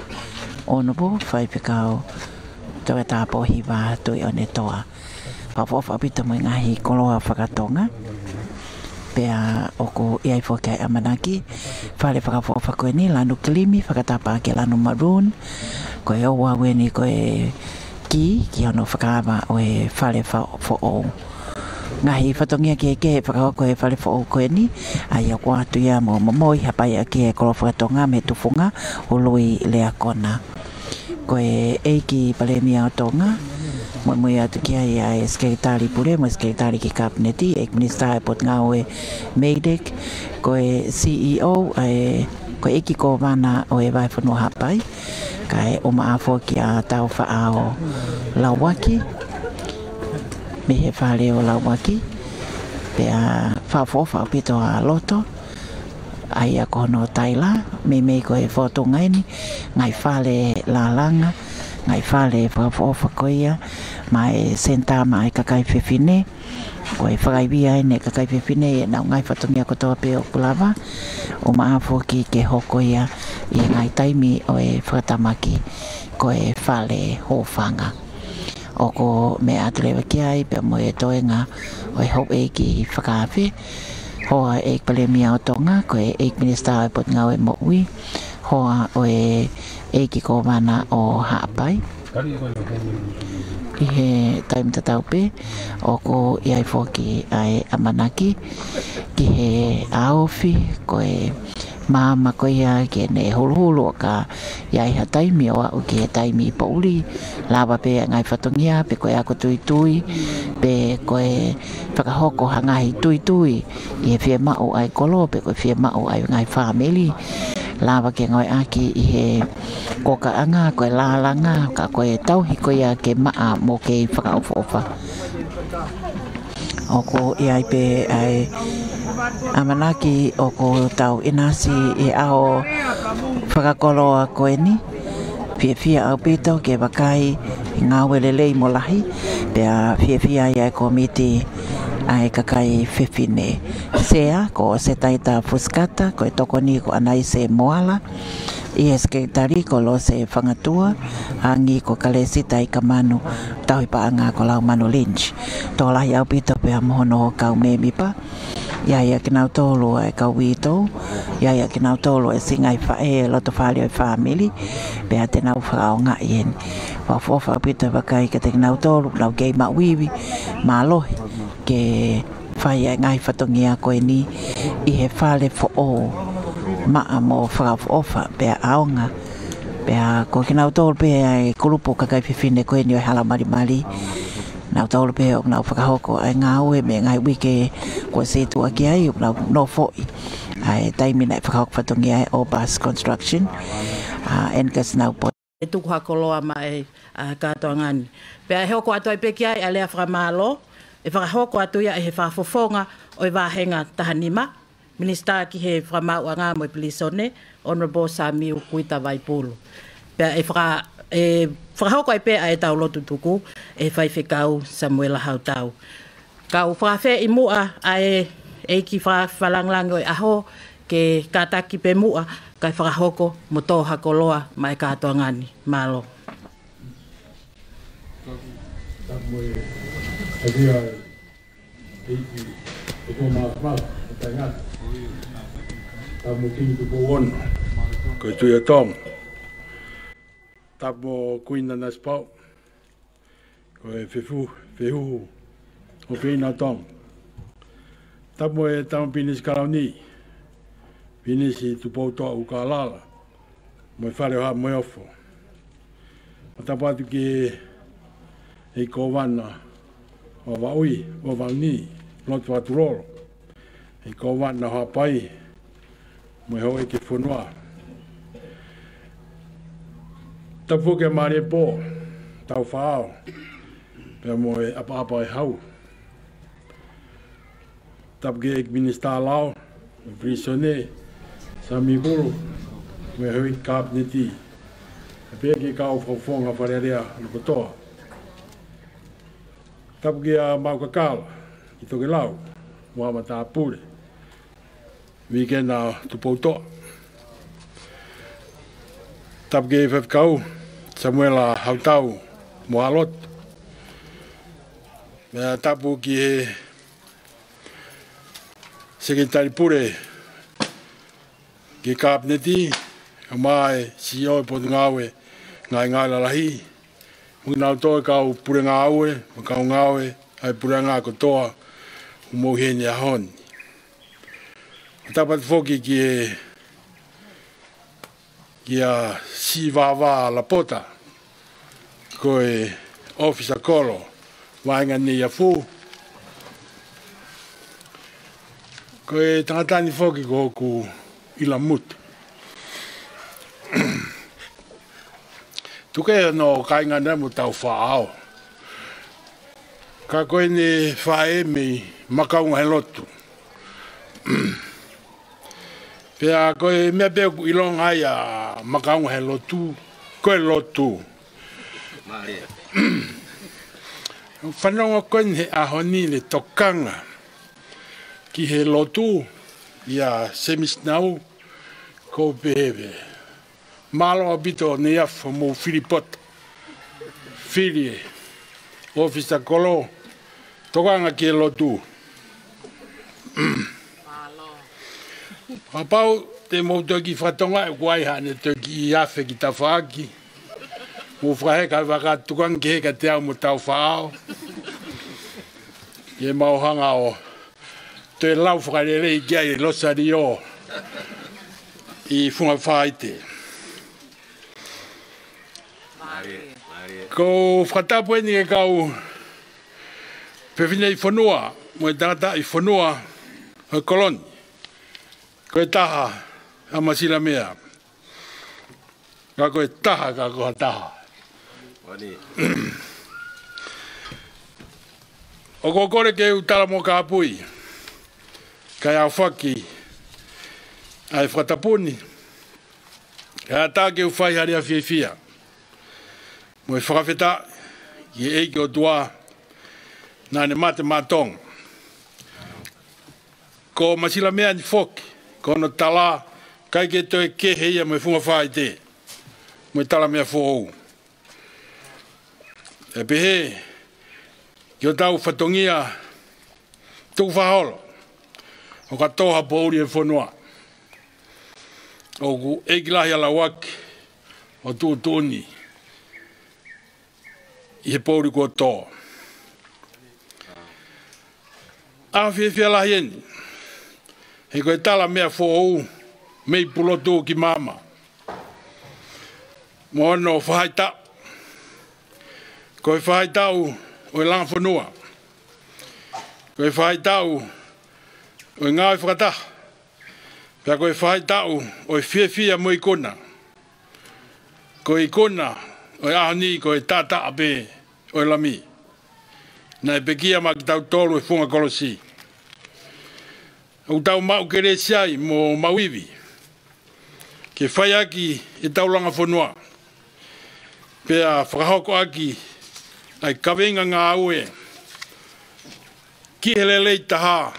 Honourable Faifekau Toketā Pōhiva Tuʻiʻonetoa. Fakaʻofoʻofa ʻaupito mo e ngaahi koloa fakatonga. Pea ʻoku ʻi ai foki ʻa e ʻamanaki fale fakaʻofoʻofa ko eni, lanu kilimi fakatapa ki he lanu maroon. Ko e ouau eni ko e kī ki hono fakaava ʻo e fale fa-, foʻou. Ngaahi fatongia kehekehe fakahoko ʻe he fale foʻou ko eni, ʻa ia ʻoku ʻoatu ia mo momoi hapai ʻaki e koloa fakatonga mei he tufunga ului Leakona. Ko e ʻEiki Palēmia ʻo Tonga, muimui atu ki ai ʻa e Sekelitali Pule mo e Sekelitali ki he Kapineti, ʻEiki Minisitā ʻo e Potungāue MEIDECC, ko e C E O, ʻa e, ko e ʻEiki Kōvana ʻo e Vahefonua Haʻapai, kae ʻumaʻā foki ʻa Tāufaʻāhau Lauaki, mei he fale ʻo Lauaki, pea fakaʻofoʻofa ʻaupito ʻa loto, ʻa ia ko hono taila, meimei ko e fōtunga eni, ngaahi fale lālanga, ngaahi fale fakaʻofoʻofa ko ia, maʻa e senitā maʻa e kakai fefine, ko e fakaivia eni e kakai fefine ʻi heʻenau ngaahi fatongia kotoa pē ʻoku lava, ʻumaʻā foki ke hoko ia ʻi he ngaahi taimi ʻo e fakatamaki, ko e fale hōfanga. ʻOku meʻa atu leva ki ai pea mo e toenga ʻo e houʻeiki fakaafe, hoa ʻo e ʻEiki Palēmia ʻo Tonga, ko e ʻEiki Minisitā ʻo e Potungāue Moʻui, hoa ʻo e ʻEiki Kōvana ʻo Haʻapai. ʻI he taimi tatau pē, ʻoku ʻi ai foki ʻa e ʻamanaki ki he ʻaofi, ko e maama ko ia ke ne huluhulu ʻo ka ʻi ai ha taimi ʻo aʻu ki he taimi poʻuli, lava pē ʻa e ngaahi fatongia, pe ko e ako tuitui, pe ko e fakahoko ha ngaahi tuitui ʻi he fiemaʻu ʻa e kolo, pe ko e fiemaʻu ʻa e ngaahi fāmili. Lava ke ngāueʻaki ʻi he kokaʻanga, ko e lālanga, ka ko e tauhi ko ia ke maʻa mo kei fakaʻofoʻofa. ʻOku ʻi ai pē ʻa e ʻamanaki ʻoku tau ʻinasi ʻi he ʻaho fakakoloa ko eni. Fiefia ʻaupito ke vakai ngāue lelei mo lahi, pea fiefia ai ʻa e kōmiti ʻa e kakai fefine. Sea ko Setaita Fusikata, ko e tokoni ko ʻAnaise Moala, ʻi he sekelitali ko Lose Fangatua, angi ko Kalesita Ikamanu, tauhi paʻanga ko Laumanu Lynch. Tokolahi ʻaupito pea mo hono kau mēmipa, ʻi ai ʻa kinautolu ʻa e kau uitou, ʻi ai ʻa kinautolu ʻa e siʻi ngaahi faʻē, loto fale ʻo e fāmili, pea te nau fakaʻaongaʻi eni. Fakaʻofoʻofa ʻaupito e vakai kiate kinautolu, nau kei maʻu ivi, mālohi, ke fai ʻa e ngaahi fatongia ko eni ʻi he fale foʻou, maʻa mo fakaʻofoʻofa, pea ʻaonga. Pea ko kinautolu pē ʻa e kulupu kakai fefine ko eni ʻo e hala malimali. Nautolu pē ʻoku nau fakahoko ʻa e ngāue mei he ngaahi uike kuo situʻa ki ai, ʻoku nau nofoʻi ʻa e taimi naʻe fakahoko fatongia ai ʻa e Obas Construction, ʻa Angus Naupō. ʻE tuku ha koloa maʻa e, ʻa, kātoanga ni. Pea ʻe hoko atu ai pē ki ai ʻa e lea fakamālō, ʻe fakahoko atu ia ʻe he fakafofonga ʻo e vāhenga taha nima, Minisitā ki he Fakamaauʻanga mo e Pilīsone, Honourable Samiu Kuita Vaipulu. Pea ʻe faka-, ʻe fakahoko ai pē ʻa e tau lotu tuku ʻe Faifekau Samuela Hautau. Kau fakafeʻi muʻa ʻa e ʻEiki Fakafakalāngilangi ʻo e ʻaho ke kātaki pē muʻa kae fakahoko mo tō ha koloa maʻa e kātoanga ni. Mālō. Tapu mo e, ʻa ia, ʻEiki, ʻe tō māfimafo, ʻe taingata. Tapu mo Kingi Tupou Ono. Ko e Tuʻi ʻo Tonga. Tapu mo Kuini Nanasipauʻu. Ko e fefu-, fehuhu ʻofeina ʻo Tonga. Tapu mo e Tama Pilinisi Kalauni, Pilinisi Tupoutoʻa ʻUlukalala, mo e Fale ʻo Haʻa Moheofo. Fakatapu atu ki he Kōvana ʻo Vavaʻu, ʻo Vavaʻu ni, Lotu Fakatulolo, he Kōvana ʻo Haʻapai, mo e houʻeiki ʻo e fonua. Tapu foki kia Maliepō Taufaʻao, pea mo e ʻapaʻapa ʻo e Hau. Tapu ki he ʻEiki Minisitā Lao, Pilisone Sāmī Pulu, mo e houʻeiki Kapineti, pea ki he kau fakafofonga Fale Alea ʻo e kotoa. Tapu kia Maʻu Kakala ʻi Tokelau, mo e matāpule, Vikena Tupoutoʻa. Tapu ki he Faifekau Samuela Hautau mo Alotu. Pea tapu ki he Sekelitali Pule, ki he Kapineti, kae ʻumaʻā e C E O ʻo e Potungāue Ngaahi Ngāue Lalahi, mo kinautolu e kau pule ngāue, mo e kau ngāue ʻa e puleʻanga kotoa ʻoku mou ʻi heni he ʻaho ni. Tapu atu foki ki he, kia Sivava Lapota, ko e ʻōfisa kolo vaʻinga Neiafu. Ko e tangata ni foki ko hoku ʻilamutu. Tuku ke ʻoua naʻa kāinga naʻa mo Taufaʻao. Ka ko ʻene faʻē mei Makaunga he Lotu. Pea ko e meʻa pē ʻoku ʻilonga ai ʻa Makaunga he Lotu, ko e lotu. Fanongo ko eni he ʻaho ni le tokanga ki he lotu ʻia Semisi Nau, ko pehē pē. Mālō ʻaupito Neiafu mo Filipoto. Fili ʻōfisa kolo, tokanga ki he lotu. Kapau te mou toe kiʻi fakatonga ʻe kuai haʻane toe kiʻi afe ki tafaʻaki, mou fakaheka vaka tukangi ke heka te au mo Taufaʻao. Ke mau hanga ʻo toe lau fakalelei ki ai e Losaliō ʻi Funga Faite. Ko e fakatapu eni ki he kau fefine ʻi fonua, mo e tangata ʻi fonua ʻo e kolo ni. Ko e taha ʻa Masilamea. Ka ko e taha, ka ko ha taha. ʻOku ou kole ke u tala mo kāpui, kae ʻaofaki ʻa e fakatapu ni, kae ʻatā ke u fai ha lea fiefia mo e fakafetaʻi ki he ʻEiki ʻOtua naʻa ne mate maʻa Tonga. Ko Masilamea ni foki, ko hono tala, ʻikai ke toe kehe ia mo e Funga Faite, mo e Talamea Foʻou. ʻE pehē ki hotau fatongia tukufakaholo, ʻo ka tō ha poʻuli ʻo e fonua, ʻoku ʻeiki lahi ʻa Lauaki ʻo tuʻutuʻuni ʻi he poʻuli kuo tō. ʻAho fiefia lahi eni, he ko e Talamea Foʻou mei Pulotu ki Maama, mo hono faʻahitaʻu. Ko e faʻahitaʻu ʻo e langa fonua, ko e faʻahitaʻu ʻo e ngāue fakataha, pea ko e faʻahitaʻu ʻo e fiefia mo e ikuna. Ko e ikuna ʻo e ʻaho ni ko e taʻataʻa pē ʻo e Lami, naʻe pekia maʻa kitautolu he funga kolosi. ʻOku tau maʻu kelesi ai mo maʻu ivi ke fai ʻaki ʻetau langa fonua, pea fakahoko ʻaki ʻa e kaveinga ngāue ki he lelei taha,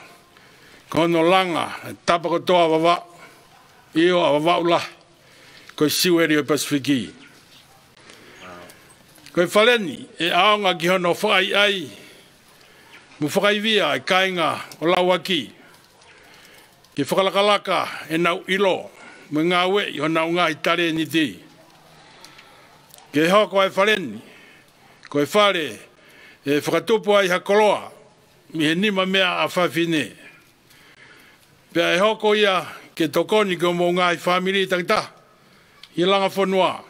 ko hono langa ʻa e tapa kotoa ʻo Vavaʻu, ʻio ʻa Vavaʻu lahi, ko e Siueli ʻo e Pasifiki. Ko e Fale ni ʻe ʻaonga ki hono fakaʻaiʻai mo fakaivia ʻa e kāinga ʻo Lauaki, ke fakalakalaka ʻenau ʻilo mo e ngāueʻi honau ngaahi talēniti. Ke hoko ʻa e Fale ni ko e fale ʻe fakatupu ai ha koloa mei he nima meʻa ʻa fafine, Pea ʻe hoko ia ke tokoni ki hoʻomou ngaahi fāmili takitaha ʻi he langa fonua,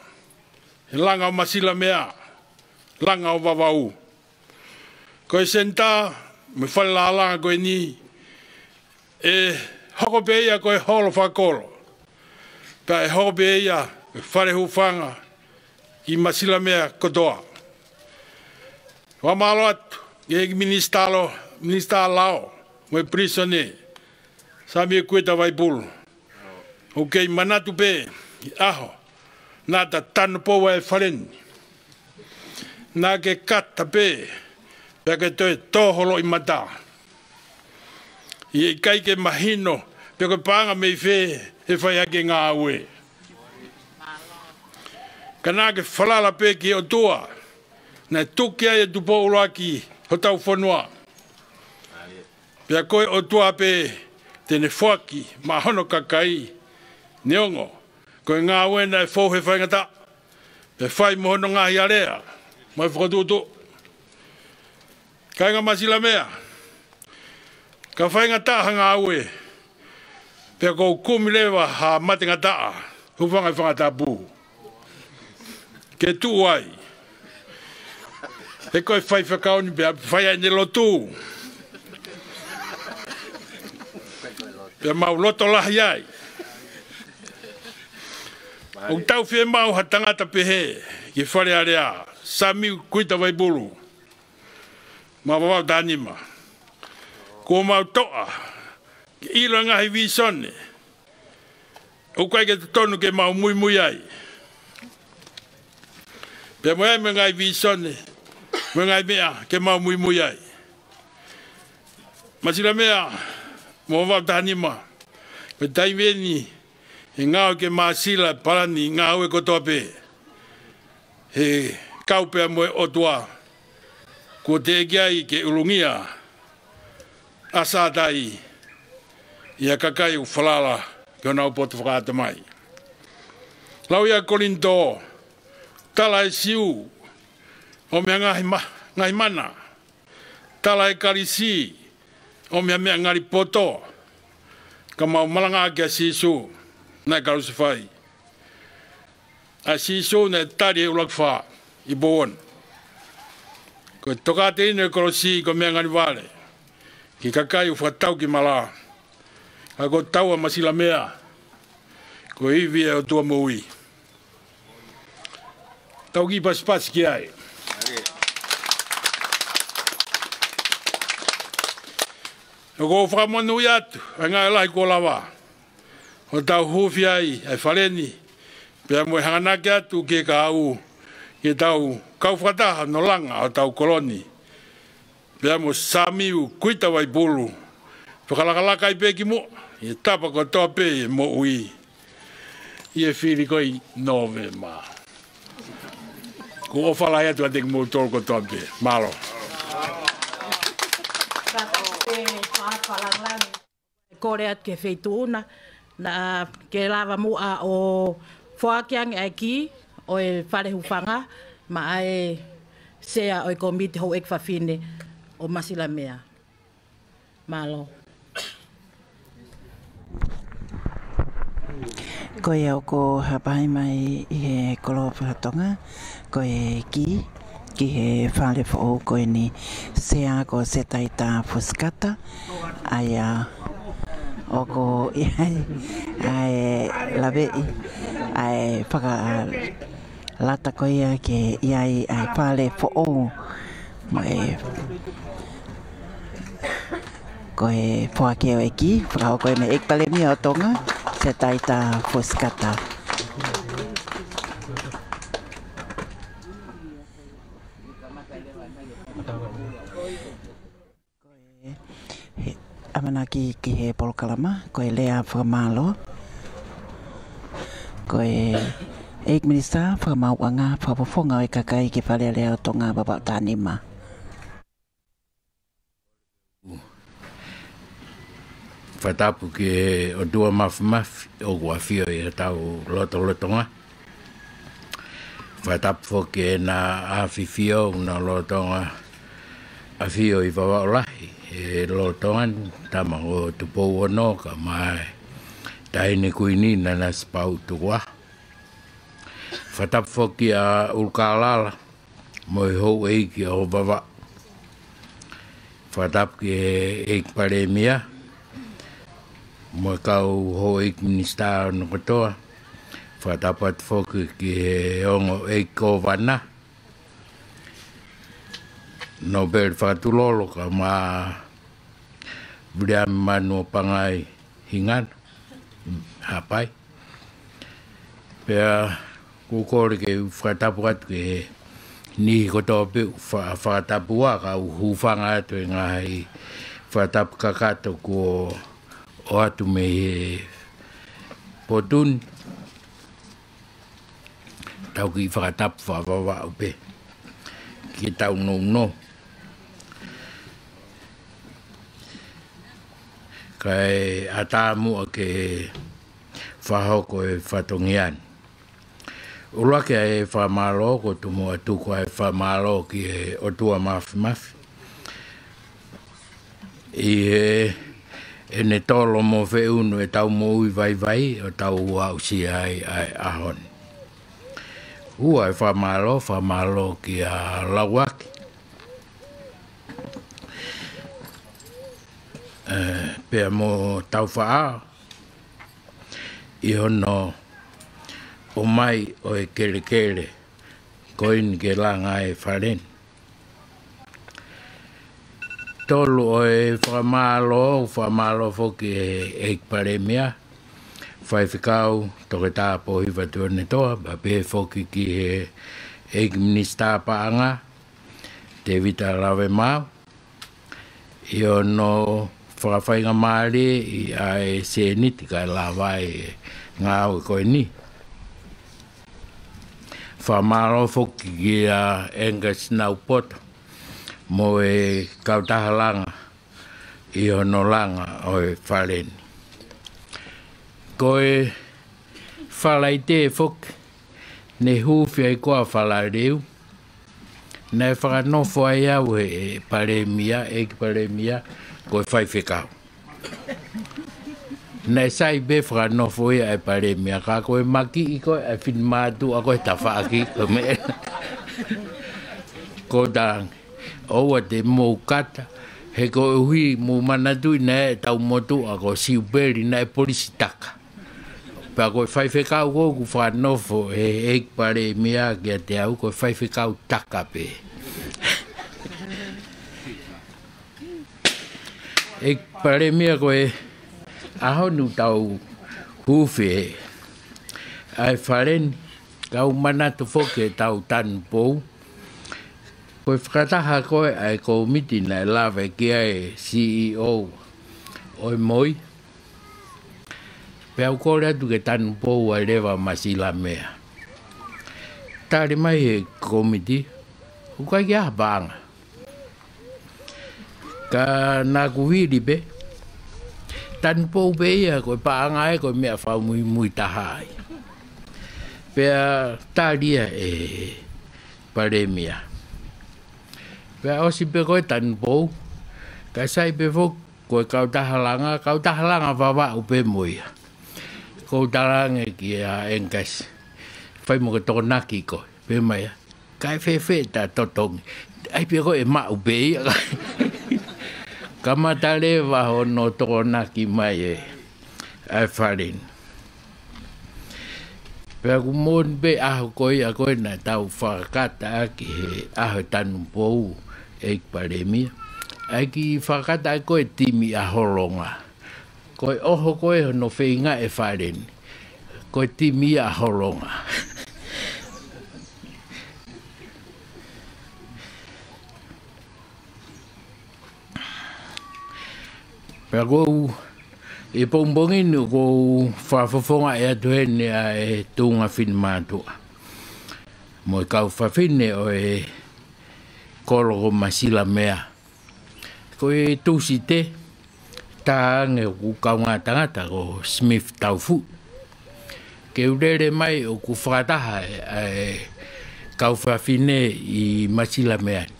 he langa ʻo Masilamea, langa ʻo Vavaʻu. Ko e senitā mo e fale lālanga ko eni, ʻe hoko pē ia ko e holo fakakolo. Pea ʻe hoko pē ia ko e fale hūfanga ʻi Masilamea kotoa. Fakamālō atu ki he ʻEiki Minisitā Lao, Minisitā Lao mo e Pilīsone, Samiu Kuita Vaipulu. ʻOku kei manatu pē ʻi he ʻaho naʻa ta tanupou ai e fale ni. Naʻa ke kata pē, pea ke toe tō ho loʻimata. ʻIkai ke mahino pe ko e paʻanga mei fē ʻe fai ʻaki e ngāue. Ka naʻa ke falala pē ki he ʻOtua naʻe tuku ai e tupou ʻuluaki hotau fonua. Pea ko e ʻOtua pē te ne foaki maʻa hono kakai, neongo ko e ngāue naʻe fou he faingataʻa, pea fai mo hono ngaahi alea mo e fokotuʻutuʻu. Kāinga Masilamea, ka faingataʻa ha ngāue, pea ʻoku ou kumi leva ha matengataʻa, hūfanga he fanga tapu ke tuʻu ai. He ko e faifekau ni pea fai ai ʻene lotu, pea mau loto lahi ai. ʻOku tau fiemaʻu ha tangata pehē ki he Fale Alea, Samiu Kuita Vaipulu mo Vavaʻu Tahanima. Kuo mau toʻa ke ʻilo e ngaahi vīsone ʻoku ʻikai ke totonu ke mau muimui ai, pea mo e ʻai mo e ngaahi vīsone mo e ngaahi meʻa ke mau muimui ai. Masilamea mo Vavaʻu Tahanima, ko e taimi eni ʻe ngāue ke māsila e palani ngāue kotoa pē, he kau pea mo e ʻOtua kuo teʻeki ai ke ʻulungia ʻa Sātai ʻi ha kakai ʻoku falala ki honau poto fakaʻatamai. Lau ia Kolinitō, tala ʻe Siu ʻomi ha ngaahi ma-, ngaahi mana. Tala ʻe Kalisi ʻomi ha meʻa ngali poto. Ka mau malanga kia Sīsū naʻe kalusefai, ʻa Sīsū naʻe tali he ʻuluaki fā ʻi Pouono. Ko e tokāteline ʻo e kolosi ko e meʻa ngali vale ki he kakai ʻoku fakatau ki mala. Ka ko taua Masilamea, ko e ivi ʻo e ʻOtua moʻui. Tau kiʻi pasipasi ki ai. ʻOku ou fakamonūʻia atu ʻa e ngāue lahi kuo lava hotau huufi ai ʻa e fale ni, pea mo e hanganaki atu ki he kahaʻu, ki heʻetau kau fakataha ʻi he langa ʻo hotau kolo ni, pea mo Samiu Kuita Vaipulu, fakalakalaka ai pē ki muʻa ʻi he tapa kotoa pē ʻi he moʻui ʻi he fili ko ē ʻi Nōvema. ʻOku ou ʻofa lahi atu kiate kimoutolu kotoa pē. Mālō. Kole atu ki he feituʻu na, naʻa ke lava muʻa ʻo foaki ange ʻa e kī ʻo e fale hūfanga maʻa e sea ʻo e kōmiti houʻeiki fafine ʻo Masilamea. Mālō. Ko ia ʻoku hapai mai ʻi he kolo fakatonga ko e kī ki he fale foʻou ko eni, sea ko Setaita Fusikata, ʻa ia ʻoku ʻi ai ʻa e laveʻi ʻa e fakalata ko ia ke ʻi ai ʻa e fale foʻou mo e, ko e foaki ʻo e kī, fakahoko ʻe he ʻEiki Palēmia ʻo Tonga, Setaita Fusikata. Ko e ʻamanaki ki he polokalama, ko e lea fakamālō. Ko e ʻEiki Minisitā Fakamaauʻanga Fakafofonga ʻo e Kakai ki he Fale Alea ʻo Tonga, Vavaʻu Tahanima. Fakatapu ki he ʻOtua Māfimafi ʻoku ʻafio ʻi hotau lotolotonga. Fakatapu foki ki heʻena ʻAfifio ʻoku na lolotonga ʻAfio ʻi Vavaʻu lahi, ʻe lolotonga ni, tama ko Tupou Ono, kae ʻumaʻā e Taʻahine Kuini Nanasipauʻu Tukuʻaho. Fakatapu foki ʻa ʻUlukālala, mo e houʻeiki ʻo Vavaʻu. Fakatapu ki he ʻEiki Palēmia, mo e kau houʻeiki minisitā hono kotoa. Fakatapu atu foki ki he ongo ʻEiki Kōvana, Nōpele Fakatulolo, kae ʻumaʻā Viliami Manuopangai Hingano, Haʻapai. Pea ʻoku ou kole ke u fakatapu atu ki he niʻihi kotoa pē ʻoku fa-, fakatapu, ʻa ia ka u hūfanga atu he ngaahi fakatapu kakato kuo ʻoatu mei he potu ni. Tau kiʻi fakatapu fakavavau pē ki heʻetau nounou. Kae ʻatā muʻa ke fakahoko e fatongia ni. ʻUluaki ʻa e fakamālō, ʻoku ou tuku atu ʻa e fakamālō ki he ʻOtua Māfimafi ʻi heʻene tolo mo feʻunu ʻetau moʻui vaivai ʻo tau aʻusia ai ʻa e ʻaho ni. Ua ʻa e fakamālō, fakamālō kia Lauaki, ē, pea mo Taufaʻāhau ʻi hono ʻomai ʻo e kelekele ko eni ke langa e fale ni. Tolu ʻo e fakamālō, fakamālō foki ki he ʻEiki Palēmia, Faifekau Toketā Pōhiva Tuʻiʻonetoa, pea pehē foki ki he ʻEiki Minisitā Paʻanga, Tēvita Lavemaau, ʻi hono fakafaingamālieʻi ʻa e sēniti kae lava e ngāue ko eni. Fakamālō foki kia Angus Naupoto mo e kautaha langa ʻi hono langa ʻo e fale ni. Ko e Falaite foki, ne hūfi ai koā Falaleu, naʻe fakanofo ai au ʻe he Palēmia, ʻEiki Palēmia, ko e faifekau. Naʻe sai pē fakanofo ia ʻe he Palēmia, ka ko e makiʻi ko ē ʻa e finemātuʻa ko e tafaʻaki, ko e meʻa. Ko e talange, ʻoua te mou kata, he koeʻuhi mou manatuʻi naʻe ʻetau motuʻa ko Siupeli naʻe polisi taka. Pea ko e faifekau ko ē kuo fakanofo ʻe he ʻEiki Palēmia kiate au, ko e faifekau taka pē. ʻEiki Palēmia, ko e ʻaho ni ʻoku tau hūfi ai ʻa e fale ni, kau manatu foki ʻetau tanupou. Ko e fakataha ko ē ʻa e kōmiti naʻe lave ki ai e CEO ʻo e MOI. Pea u kole atu ke tanupou ai leva Masilamea. Tali mai ʻe he kōmiti, ʻoku ʻikai ke ʻi ai ha paʻanga. Ka naʻa ku vili pē, tanupou pē ia, ko e paʻanga ē ko e meʻa fakamuimui taha ai. Pea tali ia ʻe he Palēmia. Pea ʻosi pē ko e tanupou, kae sai pē foki ko e kautaha langa, kautaha langa Vavaʻu pē mo ia. Ko u talaange kia Angus, fai mo ke tokonaki koe, pehē mai ia, kae fēfē ʻeta totongi? ʻAi pē ko e maʻu pē ia. Kamata leva hono tokonaki mai ʻe, ʻa e fale ni. Pea ʻoku moʻoni pē ʻaho ko ia ko ē naʻa tau fakakata ʻaki he ʻaho tanupou, ʻEiki Palēmia, ʻa e kiʻi fakakata ʻaki ko ē timi ʻa Holonga. Ko e ʻoho ko ē hono feinga ʻe he fale ni, ko e timi ʻa Holonga. Pea ʻoku ou, ʻi he pongipongi ni ʻoku ou fakafofongaʻi atu heni ʻa e tuʻunga finemātuʻa mo e kau fafine ʻo e kolo ko Masilamea. Ko e Tūsite, tā ange hoku kaungā tangata ko Smith Taufuʻi ke u lele mai ʻoku fakataha ʻa e kau fafine ʻi Masilamea ni.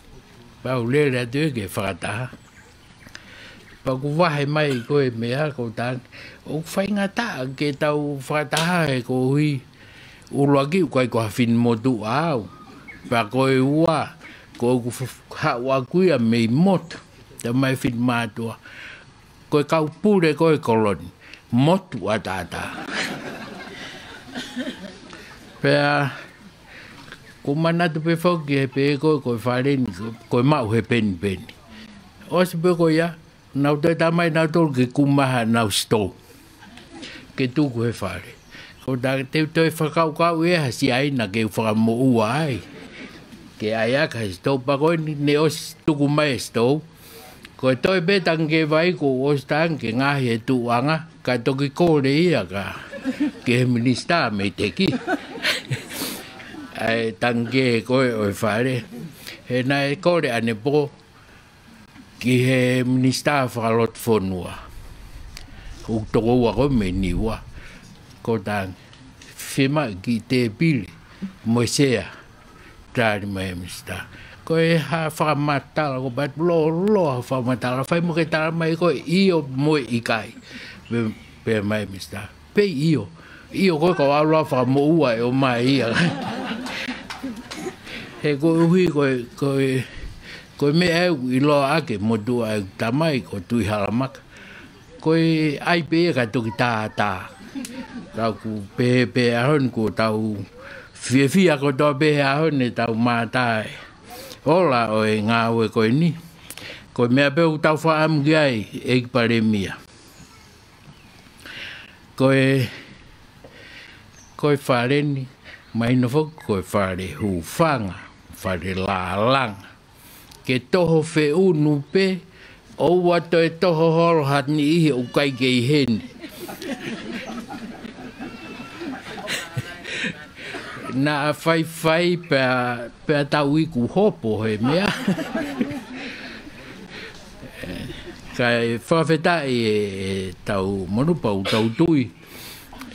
Pea u lele atu ia ke fakataha. Pea ʻoku vahe mai ko e meʻa ko e tangi. ʻOku faingataʻa ke tau fakataha he koeʻuhi ʻuluaki ʻoku ʻikai ko ha finemotuʻa au. Pea ko e ua, ko ʻeku f-, haʻu ʻaʻaku ia mei motu. Talamai finemātuʻa. Ko e kau pule ko e kolo ni. Motu ʻataʻatā. Pea, ʻoku ou manatu pē foki he pē ko, ko e fale ni, ko, ko e maʻu he penipeni. ʻOsi pē ko ia, nau toe talamai nautolu ke kumi mai haʻanau sitou. Ke tuku he fale. Ko e tangi te u toe fakakaukau ia ha siaina ke u fakamoʻua ai. Ke ʻai ʻaki ha sitou pea ko eni ne ʻosi tuku mai e sitou. Ko e toe pē tangi ke vai ko ʻosi tangi ke ngaohi e tuʻuʻanga, ka toki kole ia ka ki he minisitā mei teki. ʻAi tangi ko e ʻo e fale. He naʻe kole ʻanepō ki he minisitā fakalotofonua. ʻOku toko ua ko e mei Niua. Ko e tangi. Fiemaʻu ke tēpile mo e sea. Tali mai e minisitā. Ko e hā fakamatala, ko e pat lōloa fakamatala. Fai mo ke talamai ko e ʻio mo e ʻikai. Pea, pea mai e minisitā. Pea ʻio. ʻIo ko e kau ʻalu ʻo fakamoʻua ʻe ʻomai ia. He koeʻuhi ko e, ko e, ko e meʻa ʻoku ʻiloa ʻaki e motuʻa ʻeku tamai ko Tuʻihalamaka. Ko e ʻai pē ia ka toki tātā. Ka ʻoku pehē pē ʻaho ni kuo tau fiefia kotoa pē he ʻaho ni tau mātā e ola ʻo e ngāue ko eni. Ko e meʻa pē ʻoku tau fakaʻamu ki ai, ʻEiki Palēmia. Ko e, ko e fale ni, mahino foki ko e fale hūfanga, fale lālanga. Ke toho feʻunu pē, ʻoua toe toho holo ha niʻihi ʻoku ʻikai ke ʻi heni. Naʻa faifai pea, pea tau iku hopo he meʻa. Kae fakafetaʻi e, e tau monū pau tau tui.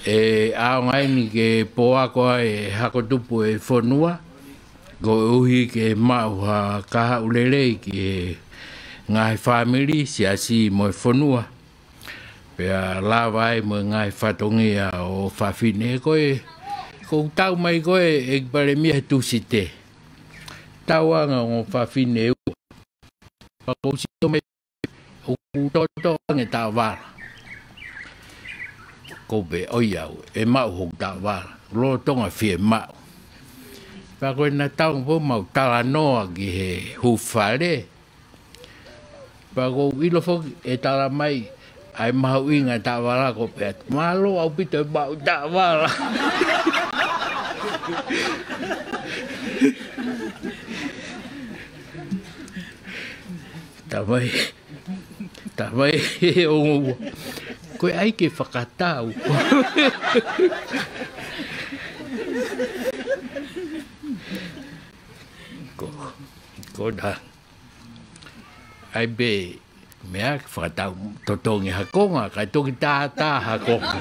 ʻE ʻaonga eni ke pōako ai e hako tupu e fonua. Koeʻuhi ke maʻu ha kahaʻu lelei ki he ngaahi fāmili, siasi mo e fonua. Pea lava ai mo e ngaahi fatongia ʻo fafine ko e, ʻoku tau mai ko e, ʻEiki Palēmia he Tūsite. Tau anga ongo fafine ua. Pea ʻoku sio mai ʻoku toto ange taʻovala. Ko pē ʻoiauē, ʻe maʻu hoku taʻovala. Lolotonga fiemaʻu. Pea ko e naʻa tau pō mau talanoa ki he hūfale. Pea ʻoku ou ʻilo foki ʻe talamai ʻa e mahuʻinga taʻovala ko pē atu. Mālō ʻaupito e maʻu taʻovala. Tamai, tamai ʻe ongo ua. Ko e ʻai ke fakatau. Ko, ko e tangi. ʻAi pē, meʻa ke fakatau totongi ha konga, kae toki tātā ha konga.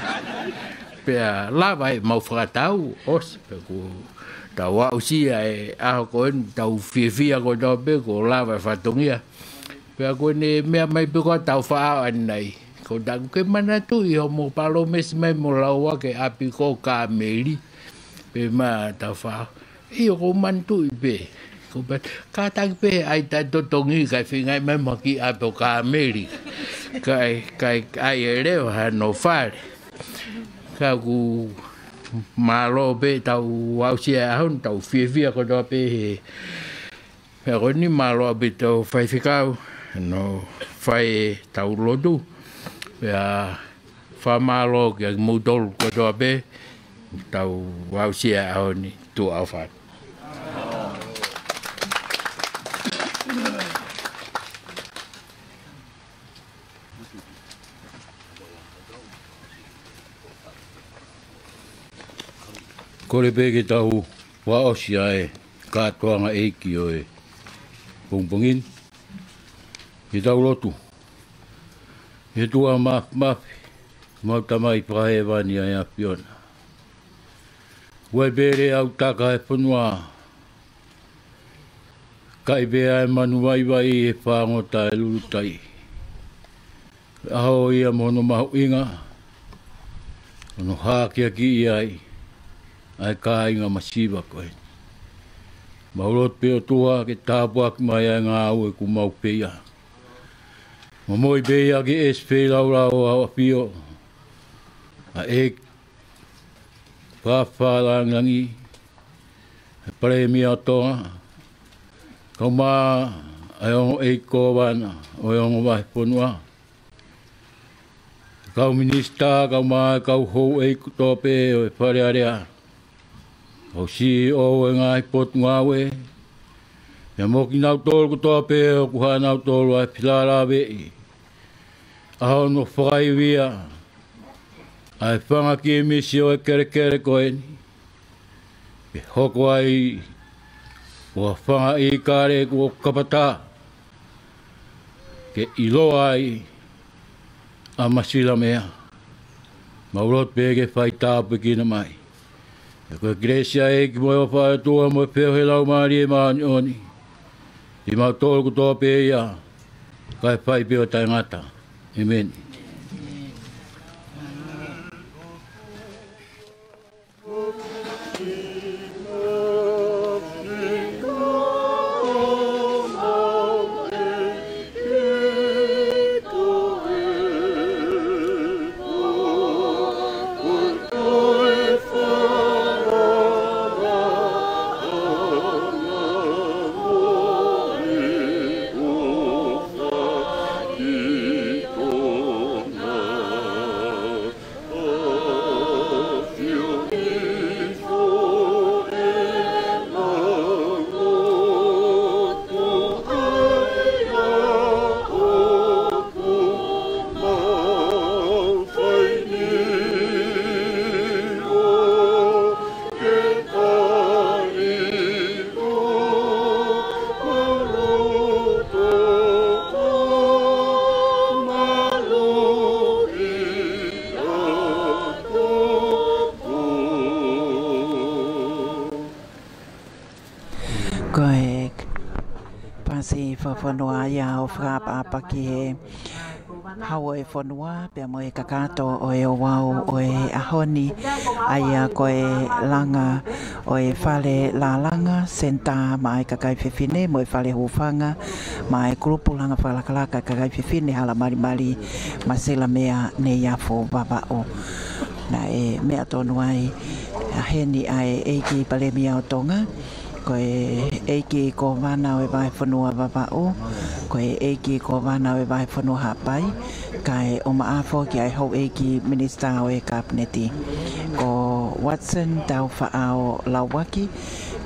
Pea lava ʻemau fakatau, ʻosi, pea kuo tau aʻusia e ʻaho ko eni, tau fiefia kotoa pē, kuo lava e fatongia. Pea ko eni meʻa mai pē ko ʻetau faʻa ʻanenai. Ko e tangi ke manatuʻi hoʻomo palōmesi mai mo lau ʻa e ʻapi ko Kāmeli. Pea mo ʻetau faʻa ʻIo, ʻoku ou manatuʻi pē. Ko pē, kātaki pē ʻai taʻetotongi kae feingaʻi mai mo e kiʻi ʻapi ʻo Kāmeli. Kae, kae, ʻai e leo hano fale. Ka ʻoku mālō pē ʻetau aʻusia e ʻaho ni, tau fiefia kotoa pē he. Pea ko eni mālō ʻaupito faifekau, no fai ʻetau lotu. Pea fakamālō kiate kimoutolu kotoa pē, tau aʻusia e ʻaho ni, tuʻa ʻofa atu. Kole pē ke tau fakaʻosi ʻa e kātoanga ʻeiki ʻo e pongipongi ni. Ke tau lotu. ʻE ʻOtua Māfimafi, mau Tamai fakahēvani ʻa e ʻAfiona. ʻOku ʻi ai pē ʻa e ʻautaka ʻo e fonua. Taʻi pē ʻa e manu vaivai he fāngota ʻo e lulutai. ʻAho ia mo hono mahuʻinga, hono hakeakiʻi ai ʻa e kāinga masiva ko ē. Mau lotu pē ʻOtua ke tāpuaki mai ʻa e ngāue kuo mau pekia. Momoi pē ia ki he ʻEiki Feilaulau ʻo ʻAfio, ʻa e ʻEiki Fakafakalāngilangi, ʻa e Palēmia ʻo Tonga, kaeʻumaʻā ʻa e ongo ʻEiki Kōvana ʻo e ongo vahefonua, kau minisitā, kaeʻumaʻā e kau houʻeiki kotoa pē ʻo e Fale Alea, kau CEO ʻo e ngaahi potungāue, pea mo kinautolu kotoa pē ʻoku ʻi ai ʻanautolu ʻa e felālāveʻi ʻa hono fakaivia ʻa e fanga kimisi ʻo e kelekele ko eni, ke hoko ai ko ha fanga ʻīkale kuo kapata, ke ʻiloa ai ʻa Masilamea. Mau lotu pē ke fai tāpuekina mai. He ko e kelesi ʻa e ʻEiki mo e ʻofa ʻa e ʻOtua mo e feohi ʻa e Laumālie Māʻoniʻoni, ʻiate kimautolu kotoa pē ia, kae fai pē ʻo taʻengata. ʻĒmeni. Ko e pasi fakafonua ia ʻo fakaʻapaʻapa ki he Hau ʻo e Fonua, pea mo e kakato ʻo e ouau ʻo e ʻaho ni, ʻa ia ko e langa ʻo e fale lālanga, senitā maʻa e kakai fefine, mo e fale hūfanga maʻa e kulupu langa fakalakalaka kakai fefine hala malimali Masilamea Neiafu Vavaʻu. Naʻe meʻa tonu ai ʻa heni ʻa e ʻEiki Palēmia ʻo Tonga, ko e ʻEiki Kōvana ʻo e Vahefonua Vavaʻu, ko e ʻEiki Kōvana ʻo e Vahefonua Haʻapai, kae ʻumaʻā foki ʻa e houʻeiki minisitā ʻo e Kapineti, ko Watson Taufaʻao Lauaki,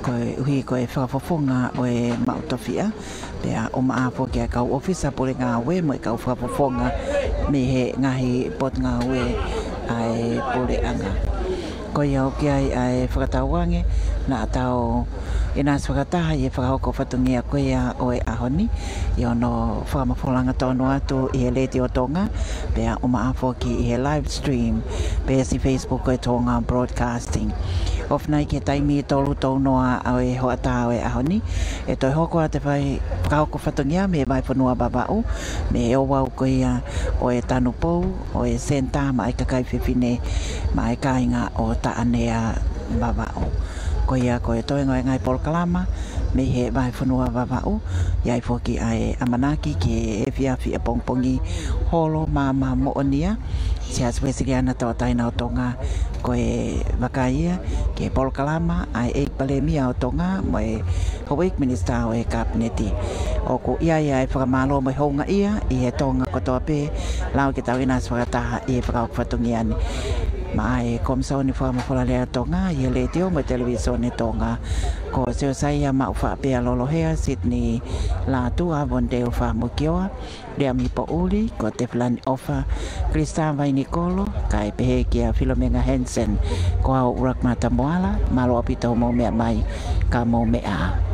koeʻuhi ko e fakafofonga ʻo e maʻu tofiʻa, pea ʻumaʻā foki ʻa e kau ʻōfisa pule ngāue mo e kau fakafofonga mei he ngaahi potungāue ʻa e puleʻanga. Ko ia ʻoku ʻi ai ʻa e fakatauange naʻa tau ʻinasi fakataha ʻi he fakahoko fatongia ko ia ʻo e ʻaho ni, ʻi hono fakamafola hangatonu atu ʻi he Letiō Tonga, pea ʻumaʻā foki ʻi he live stream peesi Facebook ʻo e Tonga Broadcasting. ʻOfa nai ki he taimi ʻe tolu tounoa ʻo e hoʻatā ʻo e ʻaho ni, ʻe toe hoko atu e fai fakahoko fatongia mei he Vahefonua Vavaʻu, mei he ouau ko ia ʻo e tanupou ʻo e senitā maʻa e kakai fefine maʻa e kāinga ʻo Taʻanea Vavaʻu. Ko ia ko e toenga ʻo e ngaahi polokalama mei he Vahefonua Vavaʻu, ʻi ai foki ʻa e ʻamanaki ki he efiafi ʻapongipongi Holo Maama Moʻonia, Siasi Uēsiliana Tauʻatāina ʻo Tonga, ko e vakai ia ki he polokalama ʻa e ʻEiki Palēmia ʻo Tonga mo e houʻeiki minisitā ʻo e Kapineti. ʻOku ʻi ai ʻa e fakamālō mo e houngaʻia ʻi he Tonga kotoa pē, lau ke tau ʻinasi fakataha ʻi he fakahoko fatongia ni. Maʻa e Komisoni Fakamafola Lea Tonga ʻi he Letiō mo e Televīsone Tonga, ko Siosaia Maʻufaʻapea Lolohea, Sydney Lātū, Avondale Faʻamokioa, Liami Poʻuli, ko Tefilani ʻOfa, Kalista Vainikolo, kae pehē kia Filomena Hansen, ko au ʻUluaki Mata Moala, mālō ʻaupito hoʻomou meʻa mai, ka mou meʻa ā.